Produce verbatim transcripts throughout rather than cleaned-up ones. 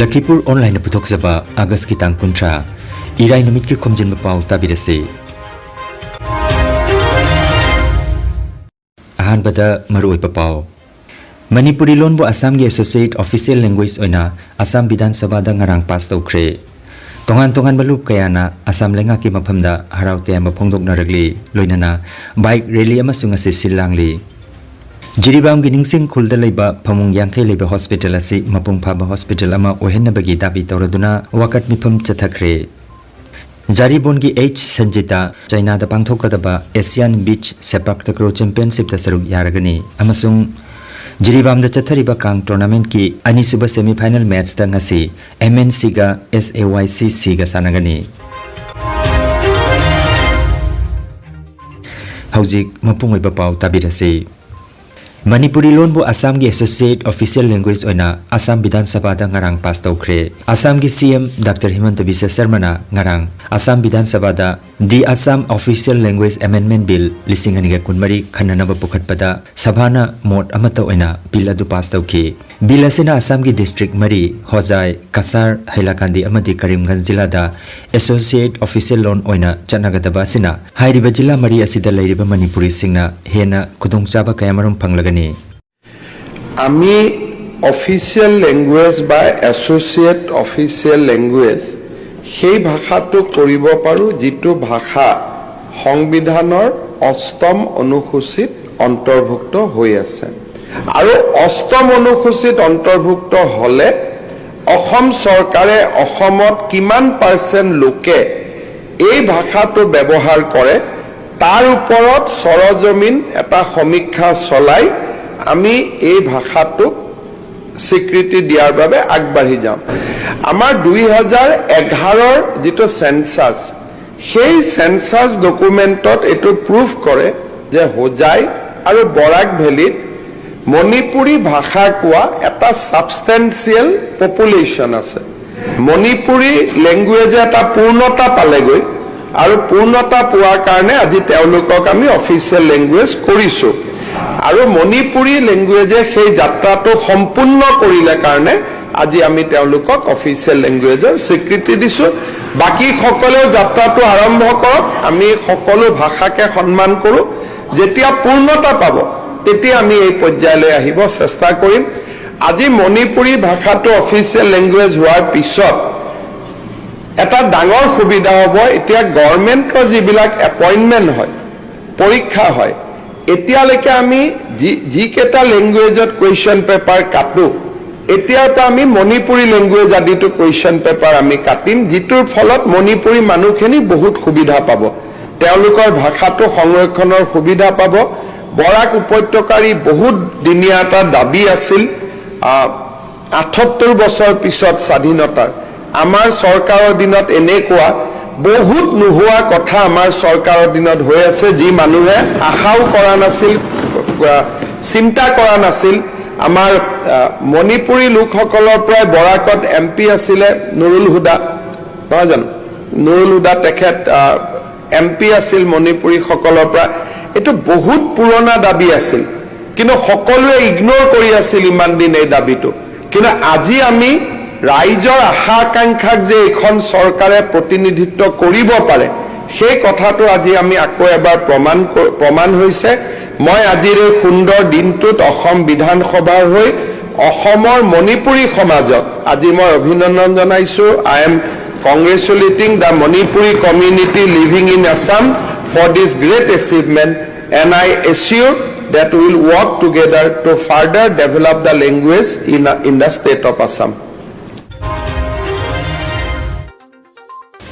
ꯂꯈꯤꯄꯨꯔ ꯑꯣꯟꯂꯥꯏꯟꯅ ꯄꯨꯊꯣꯛꯆꯕ ꯑꯥꯒꯁꯀꯤ ꯇꯥꯡ ꯀꯨꯟꯊ꯭ꯔꯥ, ꯏꯔꯥꯏ ꯅꯨꯃꯤꯠꯀꯤ ꯈꯣꯝꯖꯤꯟꯕ ꯄꯥꯎ ꯇꯥꯕꯤꯔꯁꯤ꯫ ꯑꯍꯥꯟꯕꯗ ꯃꯔꯨꯑꯣꯏꯕ ꯄꯥꯎ꯫ ꯃꯅꯤꯄꯨꯔꯤ ꯂꯣꯟꯕꯨ ꯑꯁꯥꯝꯒꯤ ꯑꯦꯁꯣꯁꯤꯌꯦꯠ ꯑꯣꯐꯤꯁꯤꯌꯦꯜ ꯂꯦꯡꯒ꯭ꯋꯦꯖ ꯑꯣꯏꯅ ꯑꯁꯥꯝ ꯕꯤꯙꯥꯟ ꯁꯚꯥꯗ ꯉꯔꯥꯡ ꯄꯥꯁ ꯇꯧꯈ꯭ꯔꯦ꯫ ꯇꯣꯉꯥꯟ ꯇꯣꯉꯥꯟꯕ ꯂꯨꯞ ꯀꯌꯥꯅ ꯑꯁꯥꯝ ꯂꯩꯉꯥꯛꯀꯤ ꯃꯐꯝꯗ ꯍꯔꯥꯎ ꯇꯌꯥꯝꯕ ꯐꯣꯡꯗꯣꯛꯅꯔꯛꯂꯤ꯫ ꯂꯣꯏꯅꯅ ꯕꯥꯏꯛ ꯔꯦꯂꯤ ꯑꯃꯁꯨ ꯉꯁꯤ ꯁꯤꯜ ꯂꯥꯡꯂꯤ꯫ ꯖꯤꯔꯤꯕꯥꯝꯒꯤ ꯅꯤꯡꯁꯤꯡ ꯈꯨꯜꯗ ꯂꯩꯕ ꯐꯃꯨꯡ ꯌꯥꯡꯈꯩ ꯂꯩꯕ ꯍꯣꯁꯄꯤꯇꯥꯜ ꯑꯁꯤ ꯃꯄꯨꯡ ꯐꯥꯕ ꯍꯣꯁꯄꯤꯇꯥꯜ ꯑꯃ ꯑꯣꯏꯍꯟꯅꯕꯒꯤ ꯗꯥꯕꯤ ꯇꯧꯔꯗꯨꯅ ꯋꯥꯀꯠ ꯃꯤꯐꯝ ꯆꯠꯊꯈ꯭ꯔꯦ꯫ ꯖꯥꯔꯤꯕꯣꯟꯒꯤ ꯑꯩꯆ ꯁꯟꯖꯤꯇꯥ ꯆꯩꯅꯥꯗ ꯄꯥꯡꯊꯣꯛꯀꯗꯕ ꯑꯦꯁꯤꯌꯥꯟ ꯕꯤꯆ ꯁꯦꯄꯥꯛ ꯇꯀ꯭ꯔꯣ ꯆꯦꯝꯄꯤꯌꯟꯁꯤꯞꯇ ꯁꯔꯨꯛ ꯌꯥꯔꯒꯅꯤ ꯑꯃꯁꯨꯡ ꯖꯤꯔꯤꯕꯥꯝꯗ ꯆꯠꯊꯔꯤꯕ ꯀꯥꯡ ꯇꯣꯔꯅꯥꯃꯦꯟꯠꯀꯤ ꯑꯅꯤꯁꯨꯕ ꯁꯦꯃꯤꯐꯥꯏꯅꯦꯜ ꯃꯦꯠꯆꯇ ꯉꯁꯤ ꯑꯦꯝ ꯑꯦꯟ ꯁꯤꯒ ꯑꯦꯁ ꯑꯦ ꯋꯥꯏ ꯁꯤ ꯁꯤꯒ ꯁꯥꯟꯅꯒꯅꯤ꯫ ꯍꯧꯖꯤꯛ ꯃꯄꯨꯡ ꯑꯣꯏꯕ ꯄꯥꯎ ꯇꯥꯕꯤꯔꯁꯤ꯫ ꯃꯅꯤꯄꯨꯔꯤ ꯂꯣꯟꯕꯨ ꯑꯁꯥꯝꯒꯤ ꯑꯦꯁꯣꯁꯤꯌꯦꯠ ꯑꯣꯐꯤꯁꯤꯌꯦꯜ ꯂꯦꯡꯒ꯭ꯋꯦꯖ ꯑꯣꯏꯅ ꯑꯁꯥꯝ ꯕꯤꯙꯥꯟ ꯁꯚꯥꯗ ꯉꯔꯥꯡ ꯄꯥꯁ ꯇꯧꯈ꯭ꯔꯦ꯫ ꯑꯁꯥꯝꯒꯤ ꯁꯤ ꯑꯦꯝ ꯗꯥꯛꯇꯔ ꯍꯤꯃꯟꯇ ꯕꯤꯁ꯭ꯋ ꯁꯔꯃꯅ ꯉꯔꯥꯡ ꯑꯁꯥꯝ ꯕꯤꯙꯥꯟ ꯁꯚꯥꯗ The Assam Official Language Amendment Bill ꯂꯤꯁꯤꯡ ꯑꯅꯤꯒ ꯀꯨꯟꯃꯔꯤ ꯈꯟꯅꯅꯕ ꯄꯨꯈꯠꯄꯗ ꯁꯚꯥꯅ ꯃꯣꯠ ꯑꯃꯠꯇ ꯑꯣꯏꯅ ꯕꯤꯜ ꯑꯗꯨ ꯄꯥꯁ ꯇꯧꯈꯤ꯫ ꯕꯤꯜ ꯑꯁꯤꯅ ꯑꯁꯥꯝꯒꯤ ꯗꯤꯁꯇ꯭ꯔꯤꯛ ꯃꯔꯤ, ꯍꯣꯖꯥꯏ, ꯀꯁꯥꯔ, ꯍꯩꯂꯥꯀꯥꯟꯗꯤ ꯑꯃꯗꯤ ꯀꯔꯤꯝꯒꯟꯖ ꯖꯤꯂꯥꯗ ꯑꯦꯁꯣꯁꯤꯌꯦꯠ ꯑꯣꯐꯤꯁꯤꯌꯦꯜ ꯂꯣꯟ ꯑꯣꯏꯅ ꯆꯠꯅꯒꯗꯕ ꯑꯁꯤꯅ ꯍꯥꯏꯔꯤꯕ ꯖꯤꯂꯥ ꯃꯔꯤ ꯑꯁꯤꯗ ꯂꯩꯔꯤꯕ ꯃꯅꯤꯄꯨꯔꯤꯁꯤꯡꯅ ꯍꯦꯟꯅ ꯈꯨꯗꯣꯡꯆꯥꯕ ꯀꯌꯥꯃꯔꯨꯝ ꯐꯪꯂꯒꯅꯤ꯫ আমি অফিচিয়েল লেংগুৱেজ বা এছ'চিয়েট অফিচিয়েল লেংগুৱেজ সেই ভাষাটো কৰিব পাৰোঁ যিটো ভাষা সংবিধানৰ অষ্টম অনুসূচীত অন্তৰ্ভুক্ত হৈ আছে। আৰু অষ্টম অনুসূচীত অন্তৰ্ভুক্ত হ'লে অসম চৰকাৰে অসমত কিমান পাৰ্চেণ্ট লোকে এই ভাষাটো ব্যৱহাৰ কৰে, তাৰ ওপৰত চৰজমিন এটা সমীক্ষা চলাই আমি এই ভাষাটোক স্বীকৃতি দিয়াৰ বাবে আগবাঢ়ি যাম। আমাৰ দুই হাজাৰ এঘাৰৰ যিটো চেনচাছ, সেই চেনচাছ ডকুমেণ্টত এইটো প্ৰুফ কৰে যে হোজাই আৰু বৰাক ভেলীত মণিপুৰী ভাষা কোৱা এটা ছাবষ্টেঞ্চিয়েল পপুলেশ্যন আছে। মণিপুৰী লেংগুৱেজে এটা পূৰ্ণতা পালেগৈ আৰু পূৰ্ণতা পোৱাৰ কাৰণে আজি তেওঁলোকক আমি অফিচিয়েল লেংগুৱেজ কৰিছোঁ। আৰু মণিপুৰী লেংগুৱেজে সেই যাত্ৰাটো সম্পূৰ্ণ কৰিলে কাৰণে আজি আমি তেওঁলোকক অফিচিয়েল লেংগুৱেজৰ স্বীকৃতি দিছো। বাকী সকলেও যাত্ৰাটো আৰম্ভ কৰক। আমি সকলো ভাষাকে সন্মান কৰোঁ। যেতিয়া পূৰ্ণতা পাব, তেতিয়া আমি এই পৰ্যায়লৈ আহিব চেষ্টা কৰিম। আজি মণিপুৰী ভাষাটো অফিচিয়েল লেংগুৱেজ হোৱাৰ পিছত এটা ডাঙৰ সুবিধা হ'ব। এতিয়া গভৰ্ণমেণ্টৰ যিবিলাক এপইণ্টমেণ্ট হয়, পৰীক্ষা হয়, এতিয়ালৈকে আমি যি যিকেইটা লেংগুৱেজত কুৱেশ্যন পেপাৰ কাটো, এতিয়াৰ পৰা আমি মণিপুৰী লেংগুৱেজ আদিতো কুৱেশ্যন পেপাৰ আমি কাটিম, যিটোৰ ফলত মণিপুৰী মানুহখিনি বহুত সুবিধা পাব, তেওঁলোকৰ ভাষাটো সংৰক্ষণৰ সুবিধা পাব। বৰাক উপত্যকাৰ ই বহুত দিনীয়া এটা দাবী আছিল। আহ, আঠসত্তৰ বছৰ পিছত স্বাধীনতাৰ আমাৰ চৰকাৰৰ দিনত এনেকুৱা বহুত নোহোৱা কথা আমাৰ চৰকাৰৰ দিনত হৈ আছে, যি মানুহে আশাও কৰা নাছিল, আহ, চিন্তা কৰা নাছিল। আমাৰ, আহ, মণিপুৰী লোকসকলৰ পৰাই বৰাকত এম পি আছিলে নুৰুল হুদা, নহয় জানো? নুৰুল হুদা তেখেত, আহ, এম পি আছিল মণিপুৰীসকলৰ পৰা। এইটো বহুত পুৰণা দাবী আছিল, কিন্তু সকলোৱে ইগন'ৰ কৰি আছিল ইমান দিন এই দাবীটো। কিন্তু আজি আমি ৰাইজৰ আশা আকাংক্ষাক যে এইখন চৰকাৰে প্ৰতিনিধিত্ব কৰিব পাৰে, সেই কথাটো আজি আমি আকৌ এবাৰ প্ৰমাণ ক- প্ৰমাণ হৈছে। মই আজিৰ এই সুন্দৰ দিনটোত অসম বিধানসভাৰ হৈ অসমৰ মণিপুৰী সমাজক আজি মই অভিনন্দন জনাইছো। I am congratulating the Manipuri community living in Assam for this great achievement, and I assure that we will work together to further develop the language in, in the state of Assam.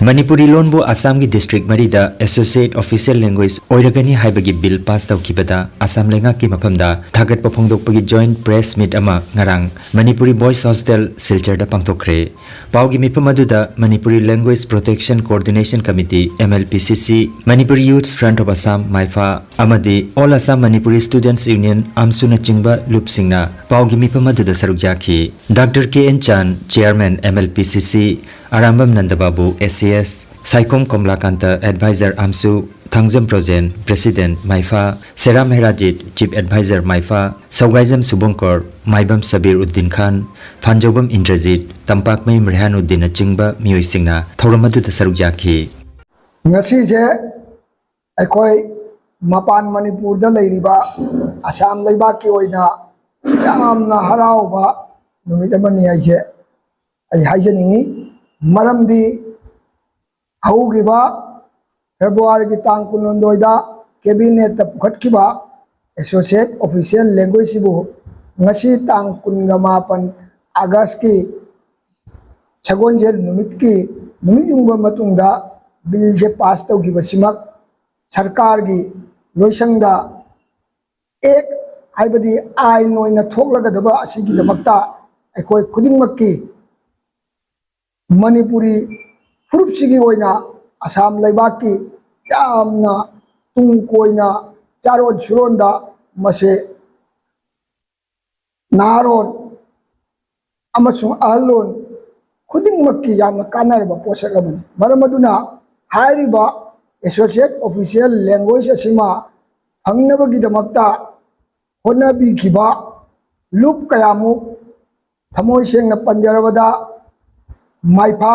Manipuri ꯂꯣꯟꯕꯨ ꯑꯁꯥꯝꯒꯤ district ꯃꯔꯤꯗ associate official language ꯑꯣꯏꯔꯒꯅꯤ ꯍꯥꯏꯕꯒꯤ bill pass ꯇꯧꯈꯤꯕꯗ Assam ꯂꯩꯉꯥꯛꯀꯤ ꯃꯐꯝꯗ ꯊꯥꯒꯠꯄ ꯐꯣꯡꯗꯣꯛꯄꯒꯤ joint press meet ꯑꯃ ꯉꯔꯥꯡ ꯃꯅꯤꯄꯨꯔꯤ ꯕꯣꯏꯁ ꯍꯣꯁꯇꯦꯜ ꯁꯤꯜꯆꯔꯗ ꯄꯥꯡꯊꯣꯛꯈ꯭ꯔꯦ꯫ ꯄꯥꯎꯒꯤ ꯃꯤꯐꯝ ꯑꯗꯨꯗ Manipuri language protection coordination committee, M L P C C, Manipuri youths front of Assam, ꯃꯥꯏꯐꯥ, ꯑꯃꯗꯤ all Assam Manipuri students union, ꯑꯝꯁꯨꯅꯆꯤꯡꯕ ꯂꯨꯞꯁꯤꯡꯅ ꯄꯥꯎꯒꯤ ꯃꯤꯐꯝ ꯑꯗꯨꯗ ꯁꯔꯨꯛ ꯌꯥꯈꯤ꯫ Doctor K N Chan, chairman, M L P C C, Arambam ꯅꯟꯗꯕꯥꯕꯨ, ꯑꯦ ꯁꯤ ꯑꯦꯁ, ꯁꯥꯏꯈꯣꯝ ꯀꯣꯝꯂꯥꯀꯥꯟꯇ, ꯑꯦꯗꯚꯥꯏꯖꯔ, ꯑꯝꯁꯨ, ꯊꯥꯡꯖꯝ ꯄ꯭ꯔꯣꯖꯦꯟ, ꯄ꯭ꯔꯦꯁꯤꯗꯦꯟꯠ ꯃꯥꯏꯐꯥ, ꯁꯦꯔꯥꯝ ꯍꯦꯔꯥꯖꯤꯠ, ꯆꯤꯐ ꯑꯦꯗꯚꯥꯏꯖꯔ ꯃꯥꯏꯐꯥ, ꯁꯧꯒꯥꯏꯖꯝ ꯁꯨꯕꯪꯀꯔ, ꯃꯥꯏꯕꯝ ꯁꯕꯤꯔ ꯎꯗꯤꯟ ꯈꯥꯟ, ꯐꯥꯟꯖꯧꯕꯝ ꯏꯟꯗ꯭ꯔꯖꯤꯠ, ꯇꯝꯄꯥꯛꯃꯌꯨꯝ ꯔꯦꯍꯥꯟ ꯎꯗꯤꯟꯅꯆꯤꯡꯕ ꯃꯤꯑꯣꯏꯁꯤꯡꯅ ꯊꯧꯔꯝ ꯑꯗꯨꯗ ꯁꯔꯨꯛ ꯌꯥꯈꯤ꯫ ꯉꯁꯤꯁꯦ ꯑꯩꯈꯣꯏ ꯃꯄꯥꯟ ꯃꯅꯤꯄꯨꯔꯗ ꯂꯩꯔꯤꯕ ꯑꯁꯥꯝ ꯂꯩꯕꯥꯛꯀꯤ ꯑꯣꯏꯅ ꯌꯥꯝꯅ ꯍꯔꯥꯎꯕ ꯅꯨꯃꯤꯠ ꯑꯃꯅꯤ ꯍꯥꯏꯁꯦ ꯑꯩ ꯍꯥꯏꯖꯅꯤꯡꯉꯤ꯫ ꯃꯔꯝꯗꯤ ꯍꯧꯈꯤꯕ ꯐꯦꯕ꯭ꯔꯨꯋꯥꯔꯤꯒꯤ ꯇꯥꯡ ꯀꯨꯟꯍꯨꯝꯗꯣꯏꯗ ꯀꯦꯕꯤꯅꯦꯠꯇ ꯄꯨꯈꯠꯈꯤꯕ ꯑꯦꯁꯣꯁꯤꯌꯦꯠ ꯑꯣꯐꯤꯁꯤꯌꯦꯜ ꯂꯦꯡꯒ꯭ꯋꯦꯖꯁꯤꯕꯨ ꯉꯁꯤ ꯇꯥꯡ ꯀꯨꯟꯒ ꯃꯥꯄꯟ ꯑꯥꯒꯁꯀꯤ ꯁꯒꯣꯜꯁꯦꯜ ꯅꯨꯃꯤꯠꯀꯤ ꯅꯨꯃꯤꯠ ꯌꯨꯡꯕ ꯃꯇꯨꯡꯗ ꯕꯤꯜꯁꯦ ꯄꯥꯁ ꯇꯧꯈꯤꯕꯁꯤꯃꯛ ꯁꯔꯀꯥꯔꯒꯤ ꯂꯣꯏꯁꯪꯗ ꯑꯦꯛ ꯍꯥꯏꯕꯗꯤ ꯑꯥꯏꯟ ꯑꯣꯏꯅ ꯊꯣꯛꯂꯒꯗꯕ ꯑꯁꯤꯒꯤꯗꯃꯛꯇ ꯑꯩꯈꯣꯏ ꯈꯨꯗꯤꯡꯃꯛꯀꯤ ꯃꯅꯤꯄꯨꯔꯤ ꯐꯨꯔꯨꯞꯁꯤꯒꯤ ꯑꯣꯏꯅ ꯑꯁꯥꯝ ꯂꯩꯕꯥꯛꯀꯤ ꯌꯥꯝꯅ ꯇꯨꯡ ꯀꯣꯏꯅ ꯆꯥꯔꯣꯟ ꯁꯨꯔꯣꯟꯗ ꯃꯁꯦ ꯅꯍꯥꯔꯣꯟ ꯑꯃꯁꯨꯡ ꯑꯍꯜꯂꯣꯟ ꯈꯨꯗꯤꯡꯃꯛꯀꯤ ꯌꯥꯝꯅ ꯀꯥꯟꯅꯔꯕ ꯄꯣꯠꯁꯛ ꯑꯃꯅꯤ꯫ ꯃꯔꯝ ꯑꯗꯨꯅ ꯍꯥꯏꯔꯤꯕ ꯑꯦꯁꯣꯁꯤꯌꯦꯠ ꯑꯣꯐꯤꯁꯤꯌꯦꯜ ꯂꯦꯡꯒ꯭ꯋꯦꯖ ꯑꯁꯤꯃ ꯐꯪꯅꯕꯒꯤꯗꯃꯛꯇ ꯍꯣꯠꯅꯕꯤꯈꯤꯕ ꯂꯨꯞ ꯀꯌꯥꯃꯨꯛ, ꯊꯃꯣꯏ ꯁꯦꯡꯅ ꯄꯟꯖꯔꯕꯗ ꯃꯥꯏꯐꯥ,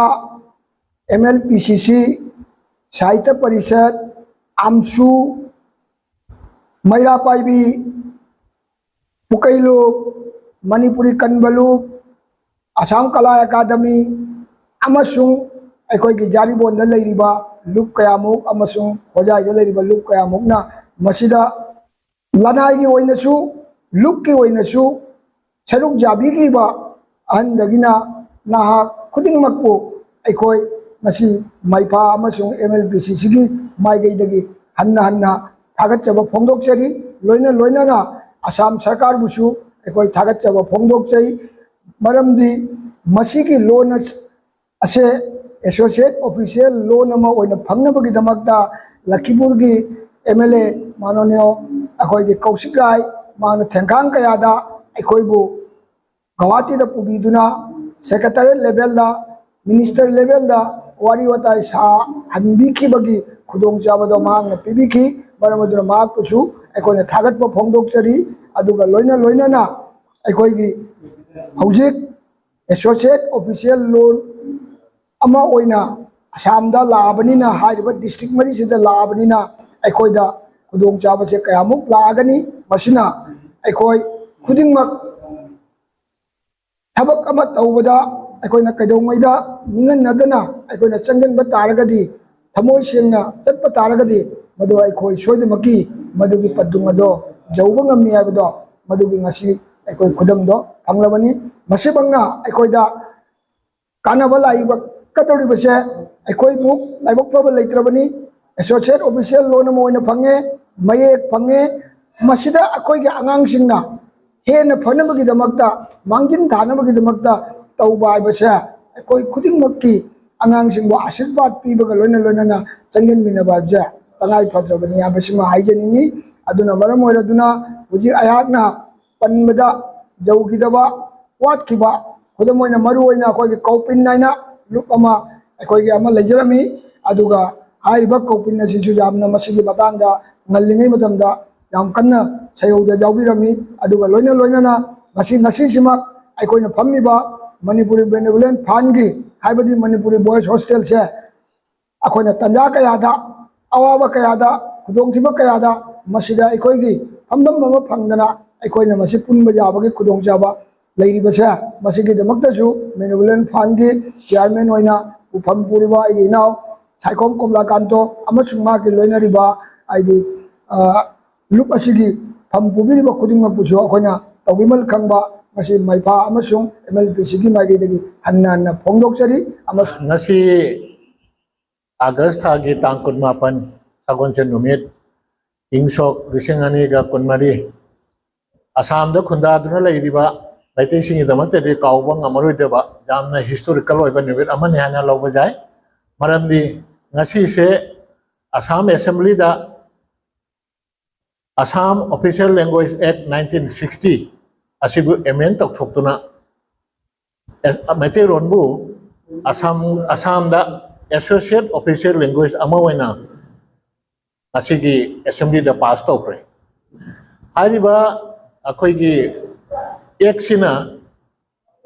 ꯑꯦꯝ ꯑꯦꯜ ꯄꯤ ꯁꯤ ꯁꯤ, ꯁꯥꯍꯤꯇ꯭ꯌ ꯄꯔꯤꯁꯠ, ꯑꯝꯁꯨ, ꯃꯩꯔꯥ ꯄꯥꯏꯕꯤ, ꯄꯨꯀꯩ ꯂꯨꯞ, ꯃꯅꯤꯄꯨꯔꯤ ꯀꯟꯕ ꯂꯨꯞ, ꯑꯁꯥꯝ ꯀꯂꯥ ꯑꯦꯀꯥꯗꯃꯤ ꯑꯃꯁꯨꯡ ꯑꯩꯈꯣꯏꯒꯤ ꯖꯥꯔꯤꯕꯣꯟꯗ ꯂꯩꯔꯤꯕ ꯂꯨꯞ ꯀꯌꯥꯃꯨꯛ ꯑꯃꯁꯨꯡ ꯍꯣꯖꯥꯏꯗ ꯂꯩꯔꯤꯕ ꯂꯨꯞ ꯀꯌꯥꯃꯨꯛꯅ ꯃꯁꯤꯗ ꯂꯅꯥꯏꯒꯤ ꯑꯣꯏꯅꯁꯨ, ꯂꯨꯞꯀꯤ ꯑꯣꯏꯅꯁꯨ ꯁꯔꯨꯛ ꯌꯥꯕꯤꯈꯤꯕ ꯑꯍꯟꯗꯒꯤꯅ ꯅꯍꯥ ꯈꯨꯗꯤꯡꯃꯛꯄꯨ ꯑꯩꯈꯣꯏ ꯉꯁꯤ ꯃꯥꯏꯐꯥ ꯑꯃꯁꯨꯡ ꯑꯦꯝ ꯑꯦꯜ ꯄꯤ ꯁꯤ ꯁꯤꯒꯤ ꯃꯥꯏꯀꯩꯗꯒꯤ ꯍꯟꯅ ꯍꯟꯅ ꯊꯥꯒꯠꯆꯕ ꯐꯣꯡꯗꯣꯛꯆꯔꯤ꯫ ꯂꯣꯏꯅ ꯂꯣꯏꯅꯅ ꯑꯁꯥꯝ ꯁꯔꯀꯥꯔꯕꯨꯁꯨ ꯑꯩꯈꯣꯏ ꯊꯥꯒꯠꯆꯕ ꯐꯣꯡꯗꯣꯛꯆꯩ꯫ ꯃꯔꯝꯗꯤ ꯃꯁꯤꯒꯤ ꯂꯣꯟ ꯑꯁ-, ꯑꯁꯦ ꯑꯦꯁꯣꯁꯤꯌꯦꯠ ꯑꯣꯐꯤꯁꯤꯌꯦꯜ ꯂꯣꯟ ꯑꯃ ꯑꯣꯏꯅ ꯐꯪꯅꯕꯒꯤꯗꯃꯛꯇ ꯂꯈꯤꯄꯨꯔꯒꯤ ꯑꯦꯝ ꯑꯦꯜ ꯑꯦ ꯃꯥꯅꯅꯤꯌ ꯑꯩꯈꯣꯏꯒꯤ ꯀꯧꯁꯤꯛ ꯔꯥꯏ, ꯃꯍꯥꯛꯅ ꯊꯦꯡꯈꯥꯡ ꯀꯌꯥꯗ ꯑꯩꯈꯣꯏꯕꯨ ꯒꯧꯍꯥꯇꯤꯗ ꯄꯨꯕꯤꯗꯨꯅ ꯁꯦꯀ꯭ꯔꯦꯇꯔꯤꯌꯦꯠ ꯂꯦꯚꯦꯜꯗ, ꯃꯤꯅꯤꯁꯇꯔ ꯂꯦꯚꯦꯜꯗ ꯋꯥꯔꯤ ꯋꯥꯇꯥꯏ ꯁꯥꯍꯟꯕꯤꯈꯤꯕꯒꯤ ꯈꯨꯗꯣꯡꯆꯥꯕꯗꯣ ꯃꯍꯥꯛꯅ ꯄꯤꯕꯤꯈꯤ꯫ ꯃꯔꯝ ꯑꯗꯨꯅ ꯃꯍꯥꯛꯄꯨꯁꯨ ꯑꯩꯈꯣꯏꯅ ꯊꯥꯒꯠꯄ ꯐꯣꯡꯗꯣꯛꯆꯔꯤ꯫ ꯑꯗꯨꯒ ꯂꯣꯏꯅ ꯂꯣꯏꯅꯅ ꯑꯩꯈꯣꯏꯒꯤ ꯍꯧꯖꯤꯛ ꯑꯦꯁꯣꯁꯤꯌꯦꯠ ꯑꯣꯐꯤꯁꯤꯌꯦꯜ ꯂꯣꯟ ꯑꯃ ꯑꯣꯏꯅ ꯑꯁꯥꯝꯗ ꯂꯥꯛꯑꯕꯅꯤꯅ, ꯍꯥꯏꯔꯤꯕ ꯗꯤꯁꯇ꯭ꯔꯤꯛ ꯃꯔꯤꯁꯤꯗ ꯂꯥꯛꯑꯕꯅꯤꯅ, ꯑꯩꯈꯣꯏꯗ ꯈꯨꯗꯣꯡꯆꯥꯕꯁꯦ ꯀꯌꯥꯃꯨꯛ ꯂꯥꯛꯑꯒꯅꯤ? ꯃꯁꯤꯅ ꯑꯩꯈꯣꯏ ꯈꯨꯗꯤꯡꯃꯛ ꯊꯕꯛ ꯑꯃ ꯇꯧꯕꯗ ꯑꯩꯈꯣꯏꯅ ꯀꯩꯗꯧꯉꯩꯗ ꯅꯤꯡꯍꯟꯅꯗꯅ ꯑꯩꯈꯣꯏꯅ ꯆꯪꯁꯤꯟꯕ ꯇꯥꯔꯒꯗꯤ, ꯊꯃꯣꯏ ꯁꯦꯡꯅ ꯆꯠꯄ ꯇꯥꯔꯒꯗꯤ, ꯃꯗꯨ ꯑꯩꯈꯣꯏ ꯁꯣꯏꯗꯅꯃꯛꯀꯤ ꯃꯗꯨꯒꯤ ꯄꯟꯊꯨꯡ ꯑꯗꯣ ꯌꯧꯕ ꯉꯝꯃꯤ ꯍꯥꯏꯕꯗꯣ ꯃꯗꯨꯒꯤ ꯉꯁꯤ ꯑꯩꯈꯣꯏ ꯈꯨꯗꯝꯗꯣ ꯐꯪꯂꯕꯅꯤ꯫ ꯃꯁꯤꯃꯛꯅ ꯑꯩꯈꯣꯏꯗ ꯀꯥꯟꯅꯕ ꯂꯥꯛꯏꯕ ꯀꯗꯧꯔꯤꯕꯁꯦ ꯑꯩꯈꯣꯏꯃꯨꯛ ꯂꯥꯏꯕꯛ ꯐꯕ ꯂꯩꯇ꯭ꯔꯕꯅꯤ꯫ ꯑꯦꯁꯣꯁꯤꯌꯦꯠ ꯑꯣꯐꯤꯁꯤꯌꯦꯜ ꯂꯣꯟ ꯑꯃ ꯑꯣꯏꯅ ꯐꯪꯉꯦ, ꯃꯌꯦꯛ ꯐꯪꯉꯦ꯫ ꯃꯁꯤꯗ ꯑꯩꯈꯣꯏꯒꯤ ꯑꯉꯥꯡꯁꯤꯡꯅ ꯍꯦꯟꯅ ꯐꯅꯕꯒꯤꯗꯃꯛꯇ, ꯃꯥꯡꯖꯤꯟ ꯊꯥꯅꯕꯒꯤꯗꯃꯛꯇ ꯇꯧꯕ ꯍꯥꯏꯕꯁꯦ ꯑꯩꯈꯣꯏ ꯈꯨꯗꯤꯡꯃꯛꯀꯤ ꯑꯉꯥꯡꯁꯤꯡꯕꯨ ꯑꯥꯁꯤꯔꯕꯥꯗ ꯄꯤꯕꯒ ꯂꯣꯏꯅ ꯂꯣꯏꯅꯅ ꯆꯪꯁꯤꯟꯃꯤꯟꯅꯕ ꯍꯥꯏꯕꯁꯦ ꯇꯉꯥꯏ ꯐꯗ꯭ꯔꯕꯅꯤ ꯍꯥꯏꯕꯁꯤꯃ ꯍꯥꯏꯖꯅꯤꯡꯉꯤ꯫ ꯑꯗꯨꯅ ꯃꯔꯝ ꯑꯣꯏꯔꯗꯨꯅ ꯍꯧꯖꯤꯛ ꯑꯩꯍꯥꯛꯅ ꯄꯟꯕꯗ ꯌꯧꯈꯤꯗꯕ, ꯋꯥꯠꯈꯤꯕ, ꯈꯨꯗꯝ ꯑꯣꯏꯅ ꯃꯔꯨ ꯑꯣꯏꯅ ꯑꯩꯈꯣꯏꯒꯤ ꯀꯧꯄꯤꯟ ꯍꯥꯏꯅ ꯂꯨꯞ ꯑꯃ ꯑꯩꯈꯣꯏꯒꯤ ꯑꯃ ꯂꯩꯖꯔꯝꯃꯤ꯫ ꯑꯗꯨꯒ ꯍꯥꯏꯔꯤꯕ ꯀꯧꯄꯤꯟ ꯑꯁꯤꯁꯨ ꯌꯥꯝꯅ ꯃꯁꯤꯒꯤ ꯃꯇꯥꯡꯗ ꯉꯜꯂꯤꯉꯩ ꯃꯇꯝꯗ ꯌꯥꯝ ꯀꯟꯅ ꯁꯩꯍꯧꯗ ꯌꯥꯎꯕꯤꯔꯝꯃꯤ꯫ ꯑꯗꯨꯒ ꯂꯣꯏꯅ ꯂꯣꯏꯅꯅ ꯉꯁꯤ, ꯉꯁꯤꯁꯤꯃꯛ ꯑꯩꯈꯣꯏꯅ ꯐꯝꯃꯤꯕ ꯃꯅꯤꯄꯨꯔꯤ ꯕꯦꯅꯦꯕꯣꯂꯦꯟ ꯐꯟꯒꯤ, ꯍꯥꯏꯕꯗꯤ ꯃꯅꯤꯄꯨꯔꯤ ꯕꯣꯏꯁ ꯍꯣꯁꯇꯦꯜꯁꯦ ꯑꯩꯈꯣꯏꯅ ꯇꯟꯖꯥ ꯀꯌꯥꯗ, ꯑꯋꯥꯕ ꯀꯌꯥꯗ, ꯈꯨꯗꯣꯡꯊꯤꯕ ꯀꯌꯥꯗ ꯃꯁꯤꯗ ꯑꯩꯈꯣꯏꯒꯤ ꯐꯝꯐꯝ ꯑꯃ ꯐꯪꯗꯅ ꯑꯩꯈꯣꯏꯅ ꯃꯁꯤ ꯄꯨꯟꯕ ꯌꯥꯕꯒꯤ ꯈꯨꯗꯣꯡꯆꯥꯕ ꯂꯩꯔꯤꯕꯁꯦ, ꯃꯁꯤꯒꯤꯗꯃꯛꯇꯁꯨ ꯕꯦꯅꯦꯕꯣꯂꯦꯟ ꯐꯟꯒꯤ ꯆꯤꯌꯥꯔꯃꯦꯟ ꯑꯣꯏꯅ ꯎꯐꯝ ꯄꯨꯔꯤꯕ ꯑꯩꯒꯤ ꯏꯅꯥꯎ ꯁꯥꯏꯈꯣꯝ ꯀꯣꯝꯂꯥꯀꯥꯟꯇꯣ ꯑꯃꯁꯨꯡ ꯃꯍꯥꯛꯀꯤ ꯂꯣꯏꯅꯔꯤꯕ, ꯍꯥꯏꯗꯤ, ꯑ, ꯂꯨꯞ ꯑꯁꯤꯒꯤ ꯐꯝ ꯄꯨꯕꯤꯔꯤꯕ ꯈꯨꯗꯤꯡꯃꯛꯄꯨꯁꯨ ꯑꯩꯈꯣꯏꯅ ꯇꯧꯕꯤꯃꯜ ꯈꯪꯕ ꯉꯁꯤ ꯃꯩꯐꯥ ꯑꯃꯁꯨꯡ ꯑꯦꯝ ꯑꯦꯜ ꯄꯤ ꯁꯤꯒꯤ ꯃꯥꯏꯀꯩꯗꯒꯤ ꯍꯟꯅ ꯍꯟꯅ ꯐꯣꯡꯗꯣꯛꯆꯔꯤ꯫ ꯑꯃꯁꯨꯡ ꯉꯁꯤ ꯑꯥꯒꯁ ꯊꯥꯒꯤ ꯇꯥꯡ ꯀꯨꯟꯃꯥꯄꯟ, ꯁꯒꯣꯜꯁꯦꯟ ꯅꯨꯃꯤꯠ, ꯏꯪ ꯁꯣꯛ ꯂꯤꯁꯤꯡ ꯑꯅꯤꯒ ꯀꯨꯟꯃꯔꯤ, ꯑꯁꯥꯝꯗ ꯈꯨꯟꯗꯥꯗꯨꯅ ꯂꯩꯔꯤꯕ ꯃꯩꯇꯩꯁꯤꯡꯒꯤꯗꯃꯛꯇꯗꯤ ꯀꯥꯎꯕ ꯉꯝꯃꯔꯣꯏꯗꯕ ꯌꯥꯝꯅ ꯍꯤꯁꯇꯣꯔꯤꯀꯦꯜ ꯑꯣꯏꯕ ꯅꯨꯃꯤꯠ ꯑꯃꯅꯤ ꯍꯥꯏꯅ ꯂꯧꯕ ꯌꯥꯏ꯫ ꯃꯔꯝꯗꯤ ꯉꯁꯤꯁꯦ Assam ꯑꯦꯁꯦꯝꯕ꯭ꯂꯤꯗ Assam Official Language Act nineteen sixty ꯑꯁꯤꯕꯨ ꯑꯦꯃꯦꯟ ꯇꯧꯊꯣꯛꯇꯨꯅ, ꯑꯦ, ꯃꯩꯇꯩꯂꯣꯟꯕꯨ ꯑꯁꯥꯝ, ꯑꯁꯥꯝꯗ ꯑꯦꯁꯣꯁꯤꯌꯦꯠ ꯑꯣꯐꯤꯁꯤꯌꯦꯜ ꯂꯦꯡꯒ꯭ꯋꯦꯖ ꯑꯃ ꯑꯣꯏꯅ ꯉꯁꯤꯒꯤ ꯑꯦꯁꯦꯝꯕ꯭ꯂꯤꯗ ꯄꯥꯁ ꯇꯧꯈ꯭ꯔꯦ꯫ ꯍꯥꯏꯔꯤꯕ ꯑꯩꯈꯣꯏꯒꯤ ꯑꯦꯛꯁꯤꯅ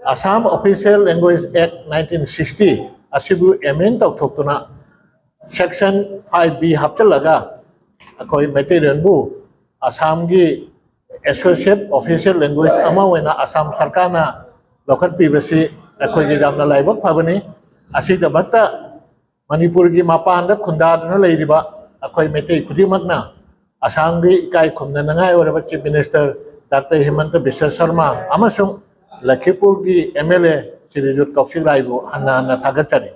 Assam Official Language Act nineteen sixty ꯑꯁꯤꯕꯨ ꯑꯦꯃꯦꯟ ꯇꯧꯊꯣꯛꯇꯨꯅ section five B ꯍꯥꯞꯆꯤꯜꯂꯒ ꯑꯩꯈꯣꯏ ꯃꯩꯇꯩꯂꯣꯟꯕꯨ ꯑꯁꯥꯝꯒꯤ associate official language ꯑꯃ ꯑꯣꯏꯅ ꯑꯁꯥꯝ ꯁꯔꯀꯥꯔꯅ ꯂꯧꯈꯠꯄꯤꯕꯁꯤ ꯑꯩꯈꯣꯏꯒꯤ ꯌꯥꯝꯅ ꯂꯥꯏꯕꯛ ꯐꯕꯅꯤ꯫ ꯑꯁꯤꯒꯤꯗꯃꯛꯇ ꯃꯅꯤꯄꯨꯔꯒꯤ ꯃꯄꯥꯟꯗ ꯈꯨꯟꯗꯥꯗꯨꯅ ꯂꯩꯔꯤꯕ ꯑꯩꯈꯣꯏ ꯃꯩꯇꯩ ꯈꯨꯗꯤꯡꯃꯛꯅ ꯑꯁꯥꯝꯒꯤ ꯏꯀꯥꯏ ꯈꯨꯝꯅꯅꯉꯥꯏ ꯑꯣꯏꯔꯕ Chief Minister Doctor ꯍꯤꯃꯟꯇ Biswa Sharma ꯑꯃꯁꯨꯡ ꯂꯈꯤꯄꯨꯔꯒꯤ M L A ꯁ꯭ꯔꯤꯖꯨꯠ ꯀꯧꯁꯤꯛ ꯔꯥꯏꯕꯨ ꯍꯟꯅ ꯍꯟꯅ ꯊꯥꯒꯠꯆꯔꯤ꯫